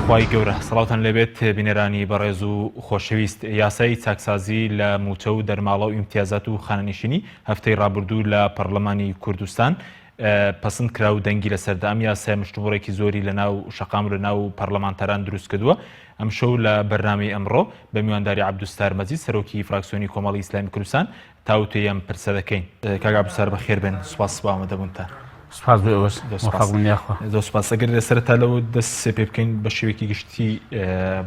خوای گەورە. سڵاوتان لێبێت بینەرانی بەڕێز و خۆشەویست. یاسای چاکسازی لە مووچە و دەرماڵە و ئیمتیازات و خانەنشینی هەفتەی ڕابردوو لە پەڕلەمانی کوردستان پەسند کرا و دەنگی لەسەردا. ئەم یاسایە مشتومڕێکی زۆری لە ناو شەقام و لە ناو پەڕلەمانتاران دروست کردووە. ئەمشەو لە بەرنامەی ئەمڕۆ بە میوانداری عەبدولستار مەجید سەرۆکی فراکسیۆنی کۆمەڵی ئیسلامی کوردستان تاوتوێی ئەم پرسە دەکەین. کاک عەبدولستار بەخێر بێن، سوپاس بۆ ئامادەبوونتان. سوپاس بۆ ئێوەش، موفەق بن یاخوا. زۆر سوپاس. ئەگەر سەرەتا لەوە دەست پێ بکەین بە شێوەیەکی گشتی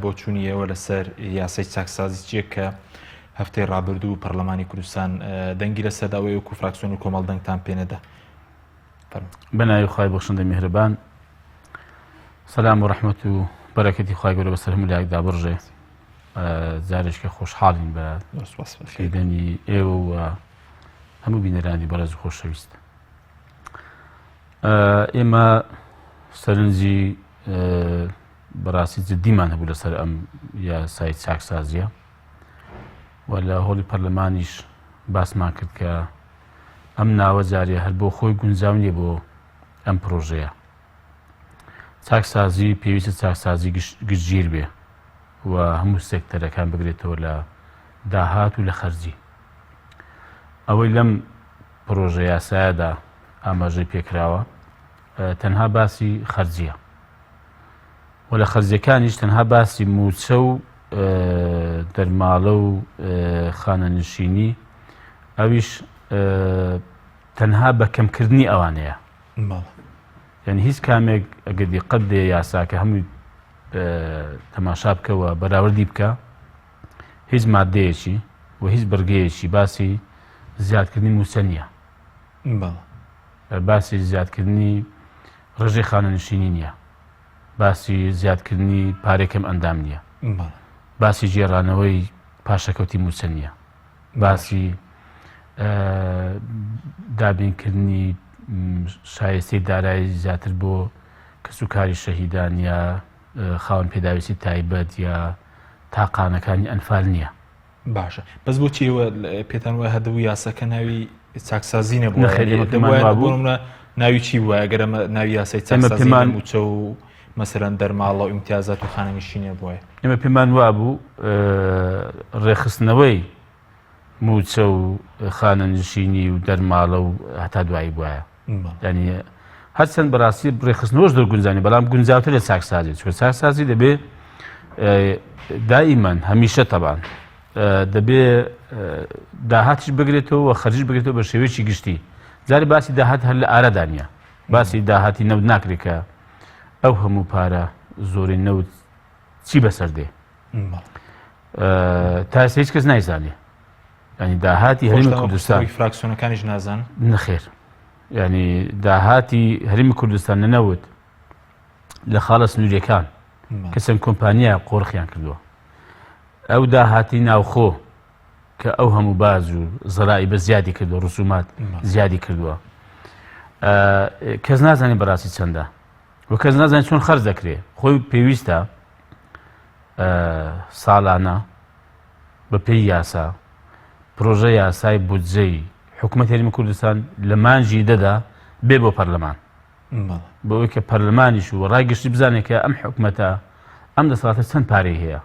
بۆچوونی ئێوە لەسەر یاسای چاکسازی چییە کە هەفتەی ڕابردوو پەرلەمانی کوردستان دەنگی لەسەر دا و ئێوە وەکوو فراکسیۆن و کۆمەڵ دەنگتان پێ نەدا؟ بە ناوی خوای بەخشندە میهرەبان. سەلام و ڕەحمەت و بەرەکەتی خوای گەورە بەسەر هەموو لایەکدا بڕژێ. جارێکە خۆشحاڵین بە دیدەنی ئێوە و هەموو بینەرانی بەڕێز و خۆشەویست. ئێمە سەرنجی بەڕاستی جدیمان هەبوو لەسەر ئەم یاسای چاکسازیە و لە هۆڵی پەرلەمانیش باسمان کرد کە ئەم ناوە جارێ هەر بۆ خۆی گونجاو نییە بۆ ئەم پرۆژەیە. چاکسازی پێویستە چاکسازی گشتگیر بێ و هەموو سێکتەرەکان بگرێتەوە لە داهات و لە خەرجی. ئەوەی لەم پرۆژە یاسایەدا ئاماژەی پێکراوە تەنها باسی خەرجیە و لە خەرجیەکانیش تەنها باسی موچە و دەرماڵە و خانەنشینی ئەویش تەنها بە کەمکردنی ئەوانەیە. یعنی هیچ کامێک ئەگەر دیقەت دێ یاساکە هەمووی تەماشا بکە و بەراوردی بکە هیچ مادەیەکی و هیچ بڕگەیەکی باسی زیادکردنی مووچە نییە. باسی زیادکردنی ڕێژەی خانەنشینی نییە. باسی زیادکردنی پارەی کەم ئەندام نییە. باسی گێڕانەوەی پاشەکەوتی مووچە نییە. باسی دابینکردنی شایستەی دارایی زیاتر بۆ کەسوکاری شەهیدان یا خاوەن پێداویستی تایبەت یا تاقانەکانی ئەنفال نییە. باشە بەس بۆچی ئێوە پێتان وایە هەردوو یاساکە ناوی چاکسازی نەبوو؟ نەخێر، ئێمە پێمان وابوو. بۆ نمونە ناوی چی بووە ئەگەر ئەمە ناوی یاسای چاکسازی پێمان- مووچە و مەسەلەن دەرماڵە و ئیمتیازات و خانەنشینی بووە؟ ئێمە پێمان وابوو ڕێکخستنەوەی مووچە و خانەنشینی و دەرماڵە و هەتا دوایی بوایە. ینی هەرچەند بەڕاستی ڕێکخستنەوەش زۆر گونجانی بەڵام گونجاوتر لە چاکسازی چونکە چاکسازی دەبێ دائیمەن هەمیشە تەبان دەبێ داهاتیش بگرێتەوە و خەرجیش بگرێتەوە بە شێوەیەکی گشتی جاری باسی داهات هەر لە ئارادا نییە باسی داهاتی نەوت ناکرێت کە ئەو هەموو پارە زۆری نەوت چی بەسەر دێ تا ئێستا هیچ کەس نایزانێ ینی داهاتی هەرێمی کوردستان فراکسیۆنەکانیش نازان نەخێر ینی داهاتی هەرێمی کوردستان لە نەوت لە خاڵە سنووریەکان کە چەند کۆمپانیا قۆرخیان کردووە ئەو داهاتی ناوخۆ کە ئەو هەموو باج و زەرائی بە زیادی کردووە ڕسومات زیادی کردووە کەس نازانێت بەڕاستی چەندە و کەس نازانێت چۆن خەرج دەکرێت خۆی پێویستە ساڵانە بە پێی یاسا پرۆژە یاسای بودجەی حکوومەت هەرێمی کوردستان لە مانگی دەدا بێ بۆ پەرلەمان بۆ ئەوەی کە پەرلەمانیش و ڕای گشتی بزانێت کە ئەم حکوومەتە ئەم دەسەڵاتە چەند پارەی هەیە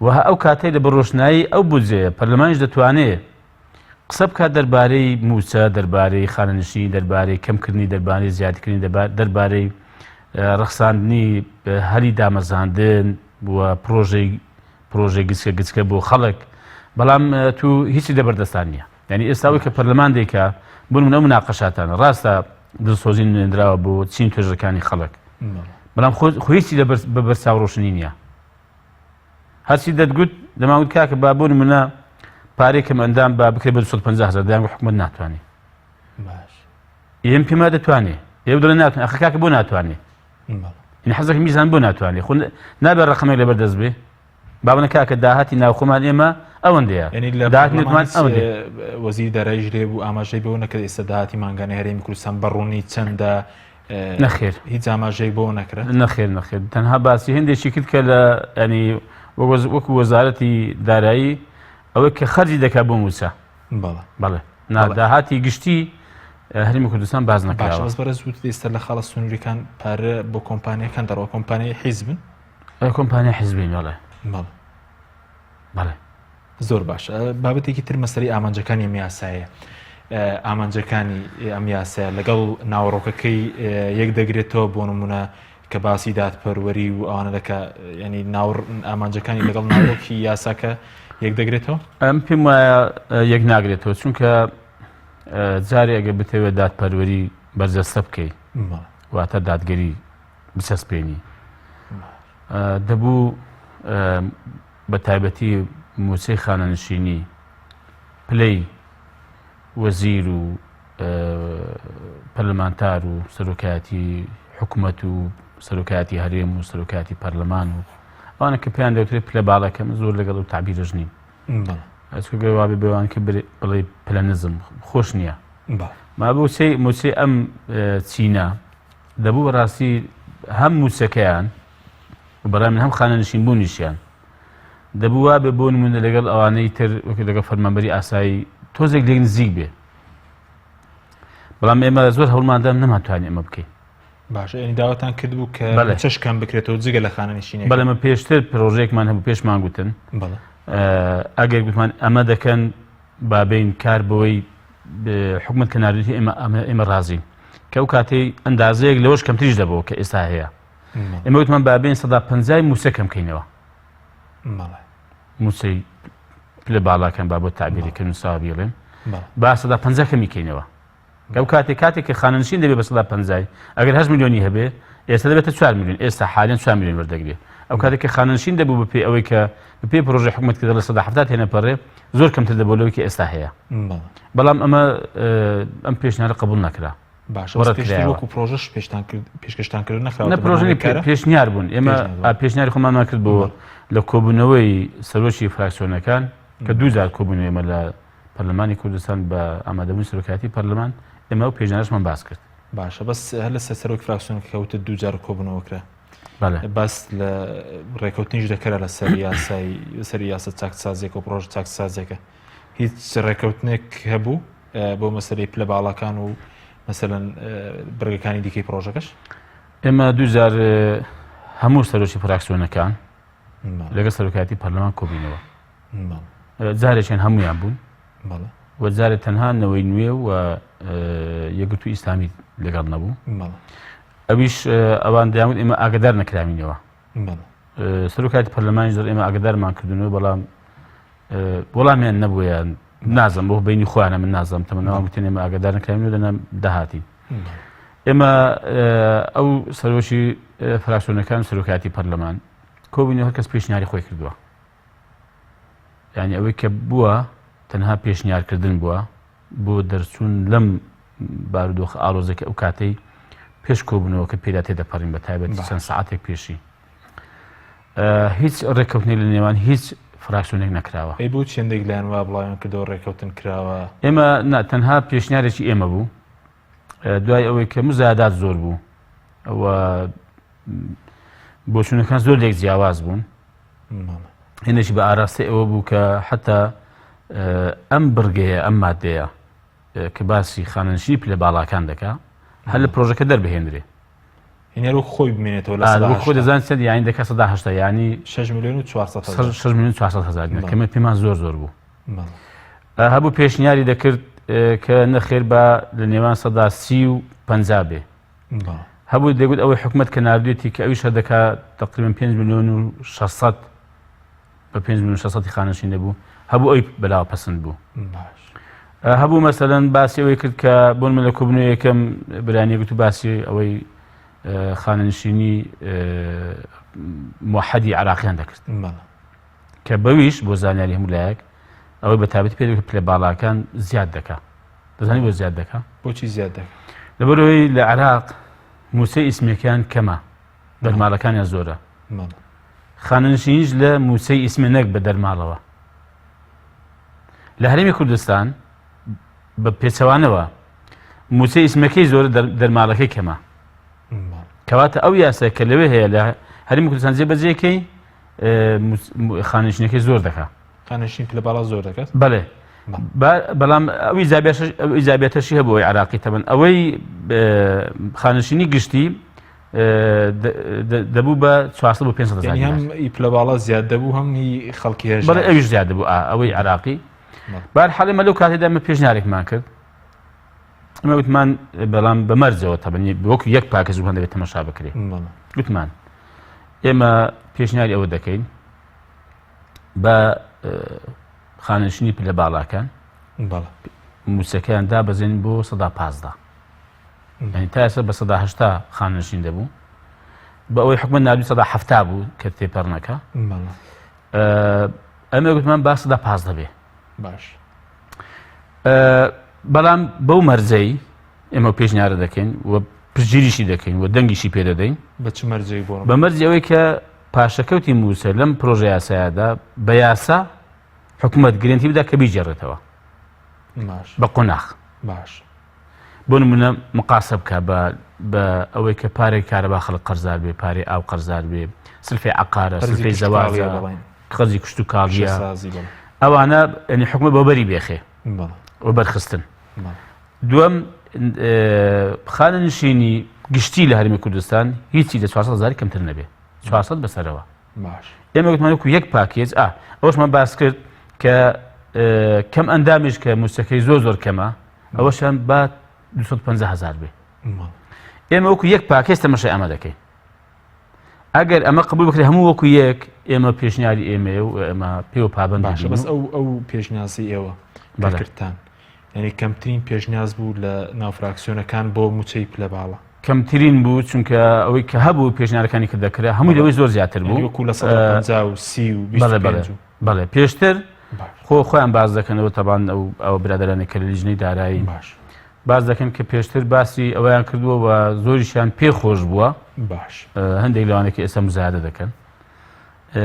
و ئەو کاتەی لە بەڕۆشنایی ئەو بودجەیە پەرلەمانیش دەتوانێت قسە بکات دەربارەی مووچە، دەربارەی خانەنشینی، دەربارەی کەمکردنی، دەربارەی زیادکردنی، دەربارەی ڕەخساندنی هەلی دامەزراندن و پرۆژەی پرۆژەی گچکە گچکە بۆ خەڵک بەڵام تو هیچی لەبەردەستان نییە یعنی ئێستا ئەوەی کە پەرلەمان دەیکا بۆ نمونە مناقەشاتانە ڕاستە دڵسۆزی نوێنراوە بۆ چین توێژەکانی خەڵک بەڵام خۆ هیچی لە بە بەرچاو ڕۆشنی نییە هەرچی دەتگوت دەمانگوت کاکە با بۆ نمونە پارەی کەم ئەندام با بکرێت بە 250 هەزار دەیانگوت حکومەت ناتوانێ باش ئێم پێما دەتوانێ ئێوە دەڵێن ناتوانێ ئەخە کاکە بۆ ناتوانێ یعنی حەزەکەم میزان بۆ ناتوانێ خۆ نابێ ڕقمێک لەبەر دەست بێ بابنە کاکە داهاتی ناوخۆمان ئێمە ئەوەندەیە یعنی لە داهاتی نەوتمان پەرلەمانی ئەوەندەیە وەزیری داراییش لێ بوو ئاماژەی بەوە نەکرد ئێستا داهاتی مانگانەی هەرێمی کوردستان بە ڕوونی چەندە نەخێر هیچ ئاماژەیەک بەوە نەکرا؟ نەخێر نەخێر تەنها باسی هەندێکی کرد کە لە ینی وەکو وەزارەتی دارایی ئەوەی کە خەرجی دەکات بۆ مووچە بەڵێ بەڵێ نا داهاتی گشتی هەرێمی کوردستان باس نەکراوە. باشە بەس بەڕێز وتت ئێستا لە خاڵە سنووریەکان پارە بۆ کۆمپانیاکان دەڕوا کۆمپانیای حیزبن؟ کۆمپانیا حیزبین بەڵێ. بەڵێ. بەڵێ. زۆر باشە بابەتێکی تر مەسەلەی ئامانجەکانی ئەم یاسایە ئامانجەکانی ئەم یاسایە لەگەڵ ناوەڕۆکەکەی یەک دەگرێتەوە بۆ نمونە کە باسی دادپەروەری و ئەوانە دەکا ینی ناوڕ ئامانجەکانی لەگەڵ ناوەڕۆکی یاساکە یەک دەگرێتەوە ئەم پێم وایە یەک ناگرێتەوە چونکە جارێ ئەگەر بتەوێت دادپەروەری بەرجەستە بکەی واتە دادگەری بچەسپێنی دەبوو بە تایبەتی مووچەی خانەنشینی پلەی وەزیر و پەرلەمانتار و سەرۆکایەتی حکوومەت و سەرۆکایەتی هەرێم و سەرۆکایەتی پەرلەمان و ئەوانە کە پێیان دەوترێت پلە باڵەکە من زۆر لەگەڵ و تعبیرەش نیم ئەچکە وابێ بەوان کە بڵێ پلە نزم خۆش نییە ما مووچەی مووچەی ئەم چینە دەبوو بەڕاستی هەم مووچەکەیان و بەڕای من هەم خانەنشین بوونیشیان دەبوو وابێ بۆ نمونە لەگەڵ ئەوانەی تر وەک لەگەڵ فەرمانبەری ئاسایی تۆزێک لێک نزیک بێ بەڵام ئێمە زۆر هەوڵماندا نەمانتوانی ئەمە بکەین باشە یعنی داواتان کردبوو کە چش کەم بکرێتەوە جگە لە خانەنشینی بەڵێ مە پێشتر پرۆژەیەکمان هەبوو پێشمان گوتن ئەگەر گوتمان ئەمە دەکەن بابین کار بەوەی حکومت کە ناردوێتی ئێمە ئێمە ڕازین کە ئەو کاتەی ئەندازەیەک لەوەش کەمتریش دەبەوە کە ئێستا هەیە ئێمە وتمان با بێین سەدا پەنجای مووچە کەم کەینەوە مووچەی پلە باڵاکەن با بۆ تعبیری کە نووساوە بیڵێم با سەدا پەنجا کەمی کەینەوە ئەو کاتێک کاتێک کە خانەنشین دەبێت بە سەدا پەنجای ئەگەر هەشت میلیۆنی هەبێ ئێستا دەبێتە 4 میلیۆن ئێستا حالیان 4 میلیۆن وەردەگرێ ئەو کاتێک کە خانەنشین دەبوو بەپێی ئەوەی کە بەپێی پرۆژەی حکوومەت کە دەڵێ سەدا 70 تێنەپەڕێ زۆر کەمتر دەبوو لەوەی کە ئێستا هەیە بەڵام ئەمە ئەم پێشنیارە قبول نەکرا باشە بەس پێشتر وەکو پرۆژەش پێشتان کرد پێشکەشتان کرد نەخراوە نە پرۆژە نیە، پێشنیار بوون ئێمە پێشنیاری خۆمانمان کرد بۆ لە کۆبوونەوەی سەرۆکی فراکسیۆنەکان کە دوو جار کۆبوونەوە ئێمە لە پەرلەمانی کوردستان بە ئامادەبوونی سەرۆکایەتی پەرلەمان ئێمە ئەو پێشنیارشمان باس کرد. باشە بەس هەر لەسەر سەرۆکی فراکسیۆنەکە کە وتت دوو جار کۆبوونەوە کرا باس لە ڕێکەوتنیش دەکرا لەسەر یاسای سەر یاسا چاکسازیەکە و پرۆژە چاکسازیەکە هیچ ڕێکەوتنێک هەبوو بۆ مەسەلەی پلە باڵاکان و مەسەلەن بڕگەکانی دیکەی پرۆژەکەش؟ ئێمە دووجار هەموو سەرۆکی فراکسیۆنەکان لەگەڵ سەرۆکایەتی پەرلەمان کۆبینەوە جارێکیان هەمویان بوون و جارێ تەنها نەوەی نوێ و یەکگرتوو ئیسلامی لەگەڵ نەبوو ئەویش ئەوان دەیان ئێمە ئاگدار نەکراوینەوە سەرۆکایەتی پەرلەمانی زۆر ئێمە ئاگدارمان کردنەوە بەڵام وەڵامیان نەبوو یان نازم بۆ بینی خۆیانە من نازم تەمەنەوە گوتن ئێمە ئاگادار نەکراوین و لەنام دەهاتین ئێمە ئەو سەرۆکی فراکسیۆنەکان سەرۆکاتی پەرلەمان کۆبووین هەر کەس پێشنیاری خۆی کردووە یعنی ئەوەی کە بووە تەنها پێشنیارکردن بووە بۆ دەرچوون لەم بارودۆخە ئاڵۆزەکە ئەو کاتەی پێش کۆبوونەوە کە پێدا تێدەپەڕین بە تایبەتی چەند ساعتێک پێشی هیچ ڕێککەوتنێک لە نێوان هیچ فراکسیۆنێک نەکراوە. ئەی بۆچی هەندێک لایەن وا بڵاویان کردەوە ڕێککەوتن کراوە؟ ئێمە نا تەنها پێشنیارێکی ئێمە بوو دوای ئەوەی کە مزایدات زۆر بوو و بۆچوونەکان زۆر لێک جیاواز بوون هێنێکی بە ئاراستەی ئەوە بوو کە حتا ئەم بڕگەیە ئەم مادەیە کە باسی خانەنشینی پلە باڵاکان دەکا هەر لە پرۆژەکە دەربهێنرێ هێنەر وەک خۆی بمێنێتەوە لە سەدا وەک خۆی دەزانێت چەند یانی دەکات 80 یانی 6 میلیۆن و 400 هەزار 6 میلیۆن 400 هەزار دینار کە من پێمان زۆر زۆر بوو هەبوو پێشنیاری دەکرد کە نەخێر با لە نێوان سەدا سی و 50 بێ هەبوو دەگوت ئەوەی حکومت کە نردوێتی کە ئەویش هەر دەکات تقریبا 5 میلیۆن و 600 بە 5 میلیۆن 600 خانەنشین دەبوو هەبوو ئەوی بەلاوە پەسند بوو هەبوو مەسەلەن باسی ئەوەی کرد کە بۆن من لە کۆبنەوە یەکەم برانی گوت و باسی ئەوەی خانەنشینی موحدی عراقیان دەکرد کە بەویش بۆ زانیاری هەموو لایەک ئەوەی بە تابەتی پێ پلە باڵاکان زیاد دەکا دەزانی بۆ زیاد دەکا بۆچی زیاد دەکا لەبەرەوەی لە عراق مووچەی ئیسمەکان کەمە دەرماڵەکانیان زۆرە خانەنشینیش لە مووچەی ئیسمە نەک بە دەرماڵەوە لە هەرێمی کوردستان بە پێچەوانەوە مووچەی ئیسمەکەی زۆر دەرماڵەکەی کەمە کەواتە ئەو یاسا کە لەوێ هەیە لە هەرێمی کوردستان جێبەجێکەی خانەنشینەکەی زۆر دەکا خانەنشین پلە باڵا زۆر دەکات بەڵێ. بەڵام ئەوی ئیجابیەتەشی هەبوو عراقی تەبەن ئەوەی خانشینی گشتی دەبوو بە 400 بۆ 500 هەزار هەم ئی پلە باڵا زیاد دەبوو هەم هی خەڵکی هێژ بەڵێ ئەویش زیاد دەبوو ئەوەی عراقی بار حاڵی مە لەو کاتێدا ئەمە پێشنیارێکمان کرد ئەمە وتمان بەڵام بە مەرجەوە تەبنی وەکو یەک پاکەج بوو دەبێت تەمەشا بکرێت وتمان ئێمە پێشنیاری ئەوە دەکەین بە خانەنشینی پلە باڵاکان موچەکەیان دابەزێن بۆ سەدا 15 یعنی تا ئێستا بە 80 خانەنشین دەبوو بە ئەوەی حکومت ناردوی سەدا 70 بوو کە تێپەڕ نەکە ئەمە گوتمان با سەدا 15 بێ باش بەڵام بەو مەرجەی ئێمە پێشنیارە دەکەین و پشتگیریشی دەکەین و دەنگیشی پێدەدەین بە چ مەرجێک بۆ بە مەرجی ئەوەی کە پاشەکەوتی مووچە لەم پرۆژە یاسایەدا بە یاسا حکوومەت گرنتی بدا کە بیگێڕێتەوە بە قۆناخ باش بۆ نمونە مقاسە بکە بە بە ئەوەی کە پارێک کارەبا خەڵک قەرزار بێ پارەی ئاو قەرزار بێ سلفی عقارە سلفی زەواجە قەرزی کشت و کاڵیە ئەوانە ینی حکومە بۆ بەری بێخێ و بەرخستن دووەم خانە نشینی گشتی لە هەرمی کوردستان هیچی لە 400 هزار کەمتر نەبێ 400 بەسەرەوە ئێمە گوتمان وەکو یەک پاکێج ئا ئەوەشمان باس کرد کە کەم ئەندامیش کە موچەکەی زۆر زۆر کەمە ئەوەشیان با 250 هزار بێ ئێمە وەکو یەک پاکێج تەمەشای ئەمە دەکەین ئەگەر ئەمە قبول بکرێت هەموو وەکو یەک ئێمە پێشنیاری ئێمەیە و ئێمە پێوە پابند باشە بەس ئەو ئەو پێشنیازی ئێوە بەکردتان یعنی کەمترین پێشنیاز بوو لە ناو فراکسیۆنەکان بۆ موچەی پلە باڵا کەمترین بوو چونکە ئەوەی کە هەبوو پێشنیارەکانی کە دەکرا هەمووی لەوەی زۆر زیاتر بوو وەکو لە 150 بەڵێ پێشتر خۆ خۆیان باز دەکەنەوە تەبان ئەو ئەو برادرانی کە لە لیژنەی دارایی باش باس دەکەن کە پێشتر باسی ئەوەیان کردووە و زۆریشیان پێ خۆش بووە باش هەندێک لەوانە کە ئێستا مزایدە دەکەن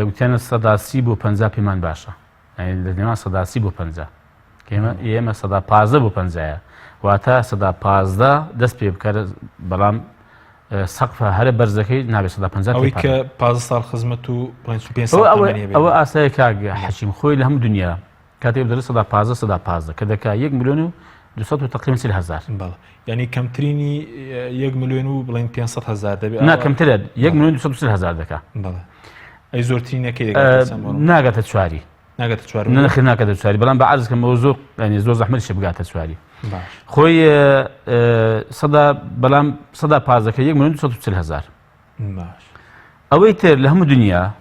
وتیانە سەدا 30 بۆ 50 پێمان باشە لە نێوان سەدا 30 بۆ 50 ئێمە ئێمە سەدا 15 بۆ 50 واتە سەدا 15 دەست پێ بکە بەڵام سەقفە هەرە بەرزەکەی نابێت سەدا 50 ئەوەی کە 15 ساڵ خزمەت و 5 ساڵ ئەوە ئاسایە کاک حەکیم خۆی لە هەموو دنیا کاتێک دەڵێ سەدا 15 سەدا 15 کە دەکا 1 ملیۆن و 200 و تقریبا 40 هەزار بەڵێ یعنی کەمترینی 1 ملیۆن و بڵێن 500 هەزار دەبێت نا کەمترە 1 ملیۆن 240 هەزار دەکا بەڵێ ئەی زۆرترینەکەی دەگاتە چەند بۆ؟ ناگاتە چواری ناگاتە چوار نەخێر ناگاتە چواری بەڵام بە عەرز کەم ئەوە زۆر یعنی زۆر زەحمەتیشە بگاتە چواری باش خۆی سەدا بەڵام سەدا پازەکە 1 ملیۆن 240 هەزار باش ئەوەی تر لە هەموو دنیا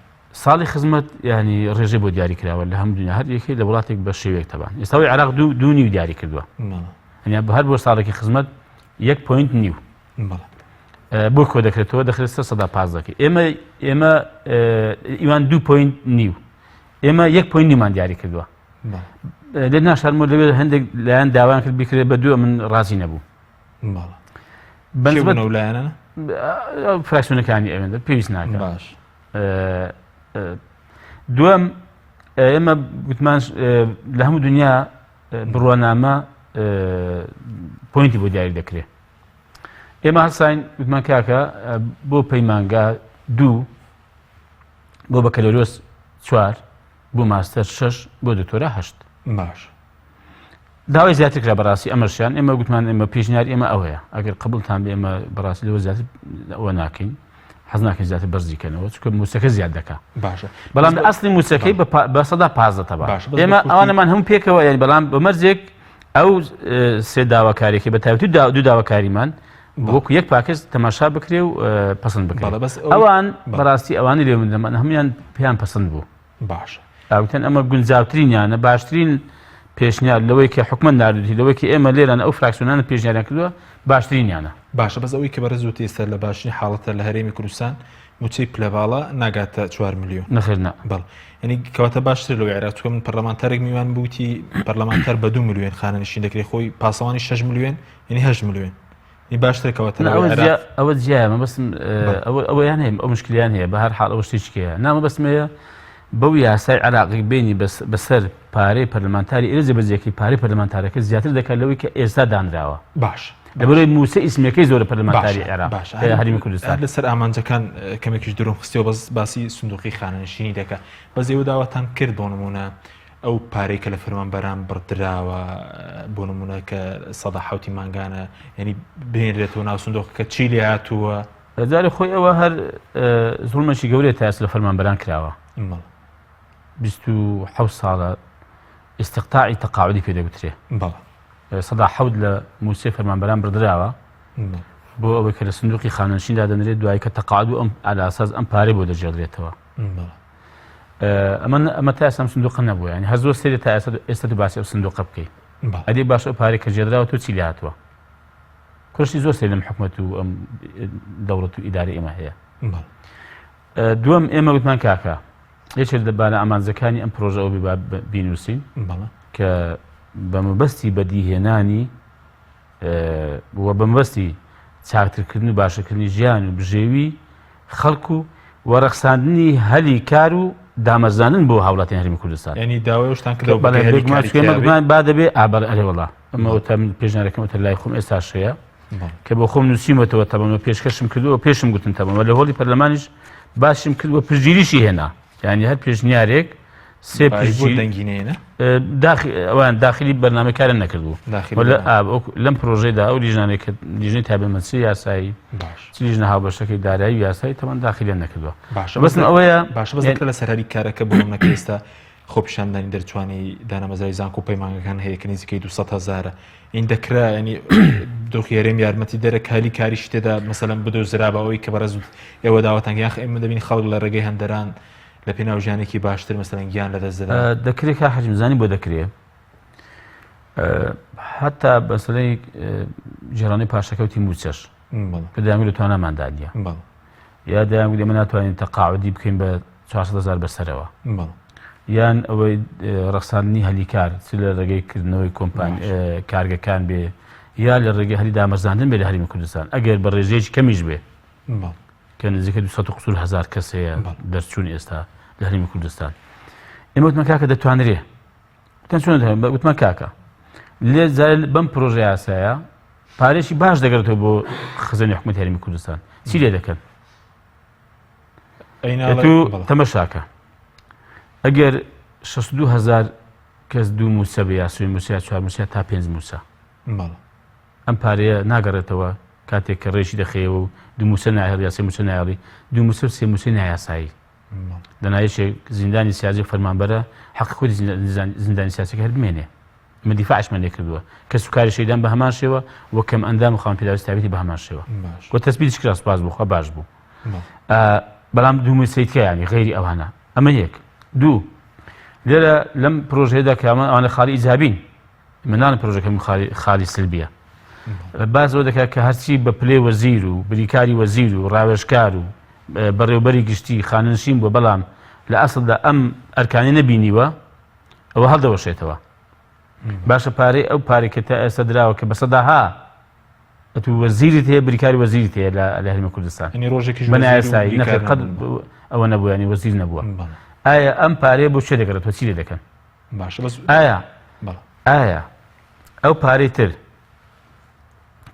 ساڵی خزمەت ینی ڕێژەی بۆ دیاری کراوە لە هەموو دنیا هەر یەکێک لە وڵاتێک بە شێوەیەک تەبان ئێستاوی عراق دوو دوو نیو دیاری کردووە یعنی بە هەر بۆ ساڵێکی خزمەت یەک point نیو بۆ کۆ دەکرێتەوە دەخرێت سەر سەدا پازدەکەی ئێمە ئێمە ئیوان دوو point نیو ئێمە یەک point نیومان دیاری کردووە لێ ناشارمەوە لەوێ هەندێک لایەن داوایان کرد بکرێت بە دوو من ڕازی نەبوو بەنسبەت لایەنە فراکسیۆنەکانی ئەوێندە پێویست ناکە باش دووەم ئێمە گوتمان لە هەموو دنیا بڕوانامە point ی بۆ دیاری دەکرێت ئێمە هەساین گوتمان کاکە بۆ پەیمانگا دوو بۆ بەکەلۆریۆس چوار بۆ ماستەر شەش بۆ دکتۆرا هەشت باش داوای زیاتر کرا بەڕاستی ئەمەشیان ئێمە گوتمان ئێمە پێشنیار ئێمە ئەوەیە ئەگەر قبولتان بێ ئێمە بەڕاستی لەوە زیاتر ئەوە ناکەین حەز ناکەین زیاتر بەرزی کەنەوە چونکە موچەکە زیاد دەکا باشە بەڵام لە ئەسلی موچەکەی بە سەدا 15 تەبا باشە، بەس ئێمە بە کورتی- ئەوانەمان هەموو پێکەوە یانی بەڵام بە مەرجێک ئەو سێ داواکاریەکەی بە تایبەتی دوو داواکاریمان وەکو یەک پاکێج تەماشا بکرێ و پەسند بکرێ بەڵێ، بەس ئەوەی- ئەوان بەڵێ. بەڕاستی ئەوانەی لێ من دەمان هەمویان پێیان پەسند بوو باشە ئاوتن ئەمە گونجاوترینیانە باشترین پێشنیار لەوەی کە حکومت ناردووتی لەوەی کە ئێمە لێران ئەو فراکسیۆنانە پێشنیاریان کردووە باشترینیانە. باشە بەس ئەوەی کە بەڕێز وتی ئێستا لە باشترین حاڵەتە لە هەرێمی کوردستان موچەی پلە باڵا ناگاتە چوار ملیۆن. نەخێر نا. بەڵێ یعنی کەواتە باشترە لەوەی عێراق چونکە من پەرلەمانتارێک میوان بوو وتی پەرلەمانتار بە دوو ملیۆن خانەنشین دەکرێت خۆی پاسەوانی شەش ملیۆن یعنی هەشت ملیۆن ی باشترە کەواتە لەوەی عێراق. ئەوە جیایە مەبەستم ئەوەیان هەیە ئەو مشکلیان هەیە بە هەر حاڵ ئەوە شتێکی هەیە نا مەبەستم هەیە بەو یاسای عێراقی بینی بەسەر پارەی پەرلەمانتاری ئێرە جێبەجێکی پارەی پەرلەمانتارەکە زیاتر دەکات لەوەی کە ئێستا دانراوە باش لەبەرەوەی مووچە ئیسمیەکەی زۆرە پەرلەمانتاری عێراق باش هەرێمی کوردستان لەسەر ئامانجەکان کەمێکیش درۆم خستەوە بەس باسی سندوقی خانەنشینی دەکا بەس ئێوە داواتان کرد بۆ نمونە. ئەو پارەی کە لە فەرمانبەران بڕدراوە بۆ نمونە کە 7 ی مانگانە ینی بهێنرێتەوە ناو سندۆقەکە چی لێ هاتووە؟ جارێ خۆی ئەوە هەر زوڵمێکی گەورەیە تا ئێستا لە فەرمانبەران کراوە. 27 ساڵە ئیستقتاعی تەقاعودی پێ دەگوترێ. 7% لە مووچەی فەرمانبەران بڕدراوە بۆ ئەوەی کە لە سندوقی خانەنشین دادەنرێت دوایی کە تەقاعد و ئەم ئالاساز ئەم پارەی بۆ دەگێڕدرێتەوە. ئەمە ئەمە تا ئێستا ئەم سندوقە نەبووە یانی هەر زۆر سەیرە تا ئێستا ئێستا تو باسی ئەو سندوقە بکەی ئەدی باش ئەو پارەی کە گێڕدراوە تۆ چی لێ هاتووە کوشتی زۆر سەیر لەم حکومەت و ئەم دەوڵەت و ئیدارە ئێمە هەیە دووەم ئێمە وتمان کاکە یەکێک لە بالە ئامانجەکانی ئەم پرۆژە ئەو بینوسین کە بە مەبەستی بەدیهێنانی و بە مەبەستی چاکترکردن و باشترکردنی ژیان و بژێوی خەڵک و و ڕەخساندنی هەلی کار و دامەزراندن بۆ هاوڵاتیان هەرێمی کوردستان. یانی داوای ئەوشتان کردەوە بەڵێ بگە هەلی بێگومان کاری چونکە ئێمە تیا بێ؟ گومان با دەبێ ئا بەڵێ ئەرێ وەڵا ئەمە وتە من پێشنیارەکەم وتە لای خۆم ئێستاش هەیە بەڵێ. کە بۆ خۆم نووسیومەتەوە تەبەن و پێشکەشم کردووە و پێشم گوتن تەبەن و لە هۆڵی پەرلەمانیش باسیم کرد و پشتگیریشی هێنا یانی هەر پێشنیارێک سێ پشتگیری دەنگی نێنە ئەوان داخلی بەرنامەی کارن نەکردبوو لەم پرۆژەیدا ئەو لیژنانەی کە لیژنەی تایبەتمەند یاسایی چ لیژنە هاوبەشەکەی دارایی و یاسایی تەمان داخلیان نەکردووە باشە بەس ئەوەیە باشە بەس لە سەر هەری کارەکە بۆ نەکە ئێستا خۆپیشاندانی دەرچوانی دانەمەزراوی زانکۆ و پەیمانگەکان هەیە کە نزیکەی 200 هەزارە این دەکرا ینی دۆخی هەرێم یارمەتی دەرە کالی کاریش تێدا مەسەلەن بدۆزرا بە ئەوەی کە بەڕێز ئێوە داواتان یاخ ئێمە دەبین خەڵک لە ڕێگەی هەندەران لە پێناو ژیانێکی باشتر مەسەلەن گیان لەدەست دەدەن. دەکرێ کاک حەجم زانی بۆ دەکرێ حتا بەسەلەی جێرانی پاشەکەوتی موچەش کە دەیانگوت لە تواناماندا نییە یا دەیانگوت ئێمە ناتوانین تەقاعدی بکەین بە 400 هزار بەسەرەوە یان ئەوەی ڕەخساندنی هەلیکار چ لە ڕێگەی کردنەوەی کۆمپانی کارگەکان بێ یا لە ڕێگەی هەلی دامەزراندن بێ لە هەرێمی کوردستان ئەگەر بە ڕێژەیەکی کەمیش بێ کە نزیکە 200 و قسوور هەزار کەس هەیە دەرچوون ئێستا لە هەرێمی کوردستان ئێمە وتمان کاکە دەتوانرێ وتمان چۆن دەتوانرێ؟ وتمان کاکە لێ جارێ بەم پرۆژە یاسایە پارێکی باش دەگەڕێتەوە بۆ خزمەتی حکوومەت هەرێمی کوردستان چی لێ دەکەن تو تەمەشاکە ئەگەر 62 هزار کەس دوو مووچە بێ یا سێ مووچە یا چوار مووچە تا پێنج مووچە ئەم پارەیە ناگەڕێتەوە کاتێک کە ڕێژی دەخەیەوە و دوو مووچە ناهێڵی یا سێ مووچە نایەڵی دوو مووچە و سێ مووچەی نایاسایی دەنا یەکێک زیندانی سیاسی و فەرمانبەرە حەقی خۆی زیندانی سیاسەکە هەر بمێنێ ئمە دیفاعشمان لێ کردووە کەس و کاری شەیدان بە هەمان شێوە و کەم ئەندام و خاوەن پێداویستی تایبەتی بە هەمان شێوە و تەسبیتیش کرا سوپاس بۆ خوا باش بوو بەڵام دوو مووچەی تکە یانی غەیری ئەوانە ئەمە یەک دوو لێرە لەم پرۆژەیەدا کە ئەوانە خاڵی ئیجابین مناڵی پرۆژەکە خالی سلبیە باس ئەوە دەکات کە هەرچی بە پلەی وەزیر و بریکاری وەزیر و ڕاوێژکار و بەڕێوبەری گشتی خانەنشین بووە بەڵام لە ئەسڵدا ئەم ئەرکانی نەبینیوە ئەوە هەڵدەوەشێتەوە باشە پارەی ئەو پارەی کە تا ئێستا دراوە کە بەسەداها ئەتوو وەزیرت هەیە بریکاری وەزیرت هەیە لە لە هەرێمی کوردستان یعنی ڕۆژێکیش بە نایاسایی نەخێر قەت ئەوە نەبوو ینی وەزیر نەبووە ئایا ئەم پارەیە بۆ چێ دەگەڕێتەوە چی لێ دەکەن باشە بەس ئایا ئایا ئەو پارەی تر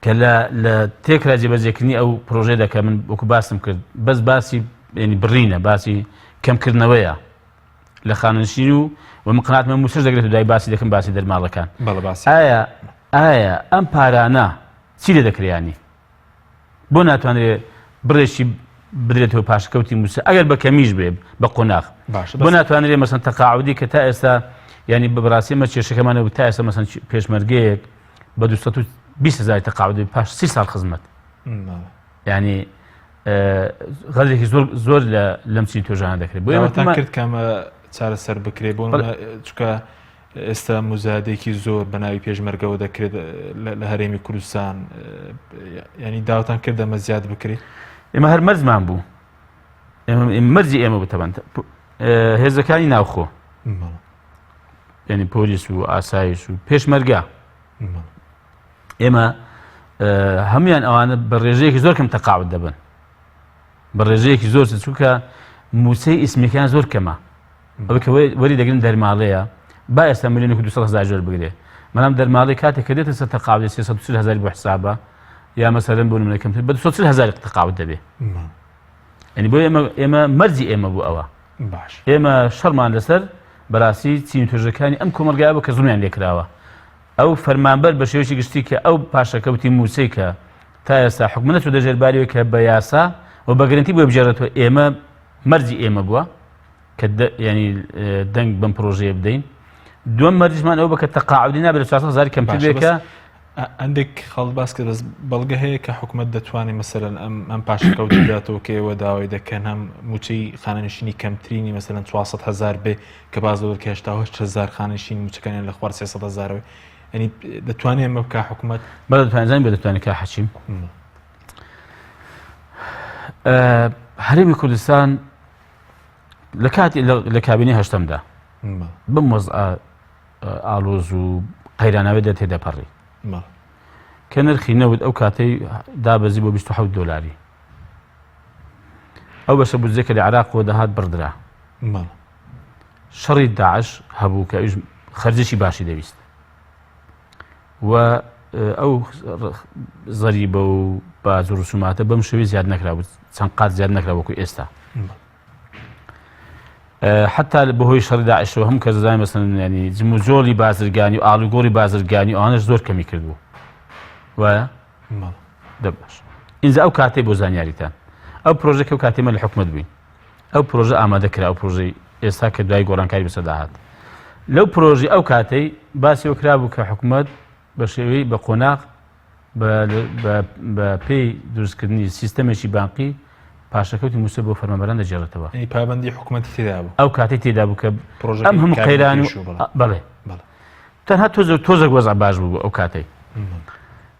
کە لە لە تێکرا جێبەجێکردنی ئەو پرۆژەیە دەکە من وەکو باسم کرد بەس باسی ینی بڕینە باسی کەمکردنەوەیە لە خانەنشین و و من قناتمە موسش دەگرێت و دوای باسی دەکەم باسی دەرماڵەکان ئایا ئایا ئەم پارانە چی لێ دەکریانی بۆ ناتوانرێ بڕێکی بدرێتەوە پاشەکەوتی مووچە ئەگەر بە کەمیش بێ بە قۆناغ بۆ ناتوانرێ مەسەن تەقاعودی کە تا ئێستا ینی بە بەڕاستی ئەمە کێشەکەمانە تا ئێستا مەسەن پێشمەرگەیەک بە 220 هزار تەقاعودی پاش 30 ساڵ خزمەت ینی غەدرێکی زۆر زۆر لە لەم چین توێژانە دەکرێت بۆ ئێمەتان کرد کامە چارەسەر بکرێ بۆ چکە ئێستا موزایەدەیەکی زۆر بە ناوی پێشمەرگەوە دەکرێت لە هەرێمی کوردستان ینی داوتان کرد ئەمە زیاد بکرێت ئێمە هەر مەرجمان بوو مەرجی ئێمە بوو تەبەن هێزەکانی ناوخۆ ینی پۆلیس و ئاسایش و پێشمەرگە ئێمە هەمویان ئەوانە بە ڕێژەیەکی زۆر کەم تەقاوت دەبن بە ڕێژەیەکی زۆر چونکە مووچەی ئیسمیەکان زۆر کەمە ئەوەی کە وەری دەگرن دەرماڵەیە با ئێستا ملیۆنێک و 200 هەزار جۆر بگرێ بەڵام دەرماڵەی کاتێک کە دێتە سەر تەقاعد 340 هەزاری بۆ حسابە یا مەسەلەن بۆ نمونە کەمتر بە 240 هەزار تەقاعد دەبێ یعنی بۆ ئێمە ئێمە مەرجی ئێمە بوو ئەوە باش ئێمە شەڕمان لەسەر بەراستی چین و توێژەکانی ئەم کۆمەڵگایە بوو کە زوڵمیان لێکراوە. ئەو فەرمانبەر بە شێوەیەکی گشتی کە ئەو پاشەکەوتی مووچەی کە تا ئێستا حکومەت نەچووتە ژێر باریەوە کە بە یاسا و بە گرەنتی بۆی بگێڕێتەوە ئێمە مەرجی ئێمە بووە کە ینی دەنگ بەم پرۆژەیە بدەین دووەم مەرجمان ئەوە بە کە تەقاعودی نابێت لە 400 هەزار کەمتر بێ کە هەندێک خەڵک باس کرد بەس بەڵگە هەیە کە حکومەت دەتوانێت مەسەلەن ئەم ئەم پاشەکەوت بداتەوە کە ئێوە داوای دەکەن هەم موچەی خانەنشینی کەمترینی مەسەلەن 400 هەزار بێ کە باس لەوە کە 88 هەزار خانەنشین موچەکانیان لە خوار 300 هەزارەوە ینی دەتوانێت ئەمە بکا حکومەت؟ بەڵێ دەتوانێت زانین بێ دەتوانێت کا حەکیم هەرێمی کوردستان لە کاتی لە کابینەی هەشتەمدا بەم وەزعە ئاڵۆز و قەیراناوێدا تێدەپەڕی کە نرخی نەوت ئەو کاتەی دابەزی بۆ 27 دۆلاری ئەو بەشە بودجە کە لە عراقەوە دەهات بڕدرا شەڕی داعش هەبوو کە ئەویش خەرجێکی باشی دەویست و ئەو زەریبە و باج و ڕسوماتە بەم شێوەی زیاد نەکرا بوو چەند قات زیاد نەکرا وەکو ئێستا حتا بەهۆی شەڕی داعشەوە هەم کەس دەزانێت مەسەلەن ینی جموجۆڵی بازرگانی و ئاڵوگۆڕی بازرگانی ئەوانەش زۆر کەمی کردبوو وایە دەباش ئینجا ئەو کاتەی بۆ زانیاریتان ئەو پرۆژەکە و کاتێمە لە حکومت بووین ئەو پرۆژە ئامادە کرا ئەو پرۆژەی ئێستا کە دوای گۆڕانکاری بەسەردا هات لەو پرۆژی ئەو کاتەی باسی ئەوە کرابوو کە حکومت بە شێوەی بە قۆناغ بە پێی دروستکردنی سیستەمێکی بانقی پاشەکەوتی مووچە بۆ فەرمانبەران دەگێڕێتەوە. یانی پابەندی حکومەتی تێدا بوو. ئەو کاتەی تێدا بوو کە ئەم هەموو قەیران و بەڵێ تەنها تۆزێک تۆزێک وەزع باش بوو ئەو کاتەی.